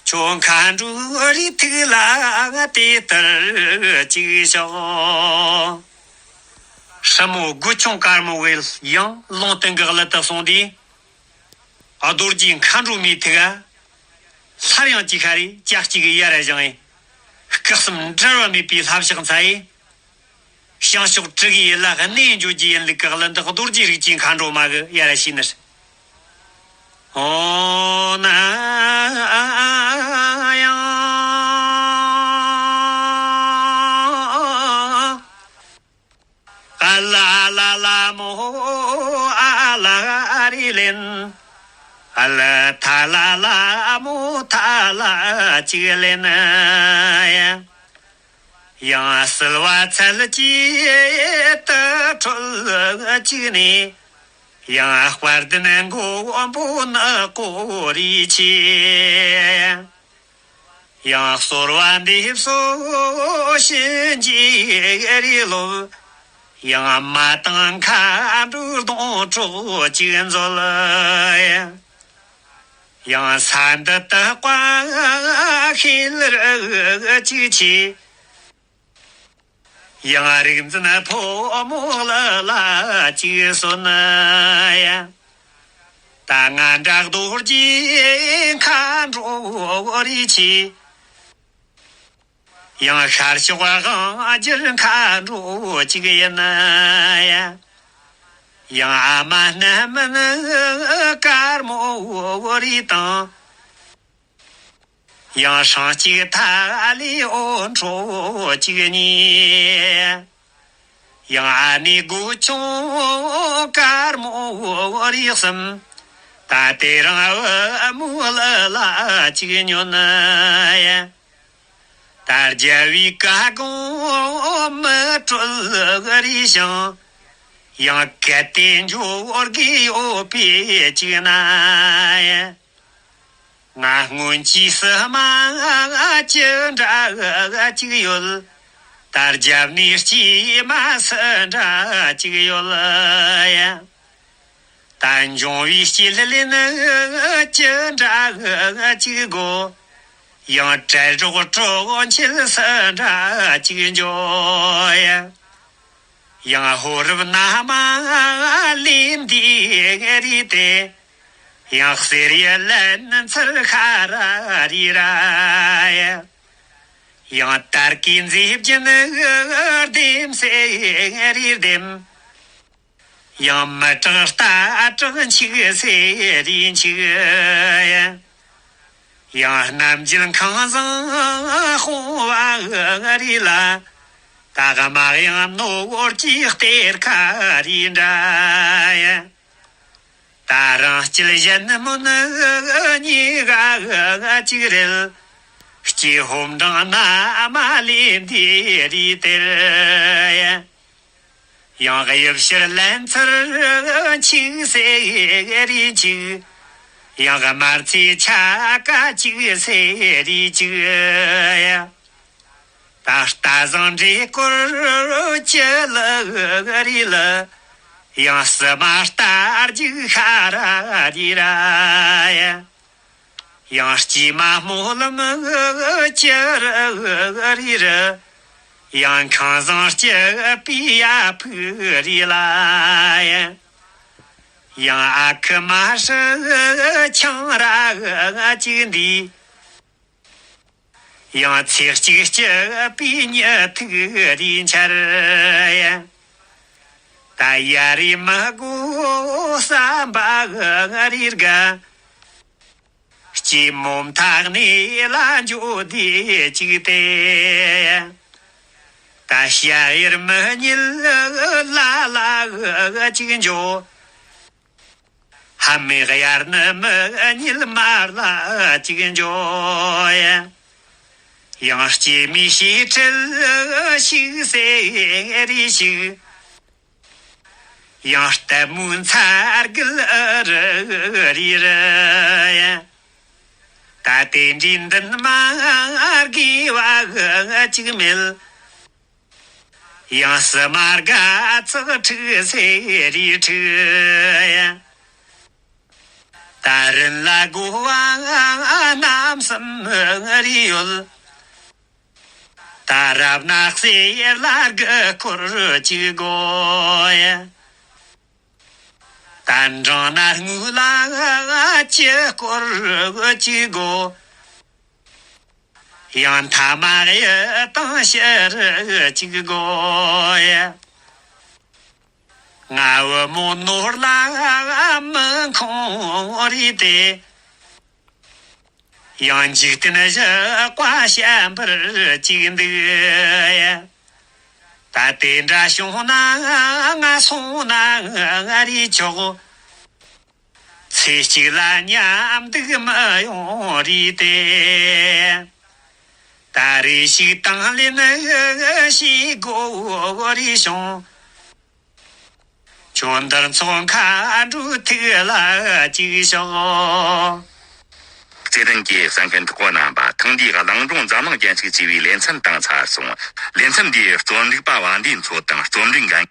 ཁྱོད་མཁའ་འགྲོའི་རེ་ཐུགས་ལ་དེ་ལྟར་གཅིག་ཤོག། སྲིན་མོ་རྒོད་ཆུང་དཀར་མོ་བས་ཡང་ལུང་བསྟན་གྱི་གླུ་དེ་གསུངས་ཏེ། རྡོ་རྗེ་མཁའ་འགྲོ་མའི་ཐུགས་ལ་སླར་ཡང་ཅིག་ཤར་རེ་ཅག་གཅིག་ཡར་བཞེངས་ཡེ། སྐུ་གསུམ་འདྲེས་པ་མེད་པའི་ལྷ་ཕྱག་འཚལ་ཡེ། བྱང་ཕྱོགས་དྲུག་གི་ཡུལ་ལ་གནས་འགྱོ་རྒྱུ་ཡིན་ལུགས་ཀྱི་གླུ་འདི་རྡོ་རྗེ་རིགས་ཀྱི་མཁའ་འགྲོ་མ་གིས་ཡར་བྱས་ནས། ཨོ་ན་ཡང་ཨ་ལ་ལ་ལ་མོ་ཨ་ལ་རེ་ལེན། ཨ་ལ་ཐ་ལ་ལ་མོ་ཐ་ལ་གཅིག་ལེན། ཡང་བསིལ་བ་ཚལ་གྱི་དུར་ཁྲོད་གཅིག་ནས། ཡང་དཔལ་ལྡན་མགོན་པོ་ནག་པོ་རིགས་ཀྱི། ཡང་གསོལ་བ་འདེབས་སོ་གཤིན་རྗེ་རིགས་སློབ། ཡང་མ་དང་མཁའ་འགྲོའི་སྡོང་གྲོགས་གཅིག་མཛོད། ཡང་ས་འདི་དག་པ་ཤེས་ལར་གཅིག་ཆེ། ཡང་རིག་འཛིན་ཕོ་མོ་ལ་ལ་གཅིག་གསོལ་ན་ཡང་། ད་ང་འདྲ་རྡོ་རྗེ་མཁའ་འགྲོ་རིགས་ཀྱི། ཡང་ཤར་ཕྱོགས་དབང་སྒྱུར་མཁའ་འགྲོ་གཅིག་ཡིན། ཡང་ཨ་མ་སྣུམ་སྨན་དཀར་མོ་རིགས་དང་། ཡང་སྲང་གཅིག་ཐ་ལི་འོད་འཕྲོ་གཅིག་གཉིས། ཡང་ཨ་ནེ་སྒོ་ཆུང་དཀར་མོ་རིགས་གསུམ། ད་དེ་རིང་བུ་མོ་ལི་ལ་གཅིག་ཉོན། ད་རྒྱལ་བའི་བཀའ་དགོངས་མི་སྤྲོད་རིགས་ཤིང་། ཡང་གལ་ཏེ་འབྱོར་དགོས་ཡོད་པའི་གཅིག་ན། ང་སྔོན་གྱི་སྲིད་མ་ཅི་འདྲ་གཅིག་ཡོད། ད་རྒྱབ་ནས་སྐྱེས་མ་སུ་འདྲ་གཅིག་ཡོད། ད་འབྱུང་བའི་སྐྱེ་ལེན་ཅི་འདྲ་གཅིག་དགོས། ཡང་གྲལ་སྒྲོག་གྲོགས་མཆེད་སུ་འདྲ་གཅིག་འཇོག། ཡང་ཕོ་རབ་ན་མ་ལས་འདས་རིགས་ཏེ། ཡང་གསེར་ཡི་ལན་ཚར་ཤ་ར་རི་ར། ཡང་དར་གྱི་མཛེས་རྒྱན་ལྡེམ་སེ་རི་ལྡེམ། ཡང་མི་དྲག་རྟ་དྲག་འཆིག་སེ་རི་འཆིག། ཡང་རྣམ་རྒྱལ་ཁང་བཟང་དཔུང་བ་རི་ལ། ད་དམག་ཡང་ནོར་གྱི་གཏེར་ཁ་རི་འདྲ། ད་རང་སྐྱིད་གཞན་སྨོན་གཉིས་ཀ་གཅིག་རེད། སྐྱེ་ཧོམ་འབྲིང་ན་མ་ལས་འདས་རི་དེར། ཡང་དབྱིབས་ཕྱིར་ལན་ཚར་འཆིག་སེ་རི་འཆིག། ཡང་དམར་ཚེ་ཆ་ཀ་གཅིག་སེ་རི་གཅིག། ད་རྟ་བཟང་འདྲེ་སྐོར་ཅི་ལ་རི་ལ། ཡང་སྲིད་མ་རྟ་རྒྱུག་ཤ་ར་རི་ར། ཡང་སྐྱེས་མ་སྨོན་ལམ་ཅི་ར་རི་ར། ཡང་ཁང་བཟང་སྐྱིད་པའི་ཡ་ཕུག་རི་ལ། ཡང་ཨ་ཁུ་མ་ཧྲི་ཆང་ར་གཅིག་འདི། ཡང་ཚེ་གཅིག་སྐྱིད་པའི་ཉི་ཐིག་རི་འཆར། ད་ཡ་རི་མི་དགོས་བསམ་པ་རི་དགའ། སྐྱེས་མོ་མཐའ་ནས་ལ་འཇོག་དེ་གཅིག་སྟེ། ད་ཤ་ཡེར་མི་ཉིད་ལ་ལ་གཅིག་འཇོག། ཧ་མི་གཡར་ནི་མི་ཉིད་མར་ལ་གཅིག་འཇོག། ཡང་སྐྱེས་མའི་ཤེས་ཁྲེལ་ཞིག་སེ་རི་ཞིག། ཡང་ལྟད་མོའི་མཚར་གུལ་རི་རི། ད་དེ་འདྲའི་འདུན་མ་དགོས་པ་གཅིག་མེད། ཡང་སྲིད་མ་དགའ་ཚགས་འཁྲུག་སེ་རི་འཁྲུག། ད་རིན་ལ་དགོས་པ་རྣམ་གསུམ་རི་ཡོད། ད་རབ་ན་གསེར་ལ་དགུ་སྐོར་གཅིག་དགོས། ད་འབྲིང་ན་དངུལ་ལ་བཅུ་སྐོར་གཅིག་དགོས། ཡང་ཐ་མག་ཡི་དང་ཕྱི་རུ་གཅིག་དགོས། ང་བུ་མོ་ནོར་ལ་མི་ཁོང་རེད་དེ། ཡང་འཇིག་རྟེན་བཞི་བཀའ་བཤད་པར་གཅིག་འདུག། ད་དེ་འདྲ་བྱུང་ན་ང་སོང་ན་ང་རེ་ཆོག། ཚེ་གཅིག་ལ་མཉམ་འདུག་མི་ཡོང་རེད་དེ། ད་རེ་ཞིག་དང་ལེན་ཞིག་དགོས་རེ་བྱུང་། ཁྱོད་འདིར་འཚོགས་མཁའ་འགྲོའི་ཐུགས་ལ་གཅིག་ཞོག། བརྩེ་ལྡན་གྱི་གསན་མཁན་གྲོགས་པོ་རྣམ་པ། ཐེངས་འདིའི་གླིང་སྒྲུང་འཛམ་གླིང་རྒྱན་ཞིག་ཅེས་པའི་ལེ་ཚན་དང་ཚར་སོང་། ལེ་ཚན་འདིའི་རྩོམ་སྒྲིག་པ་བ་འདིའི་མཚོ་དང་རྩོམ་སྒྲིག་འགན།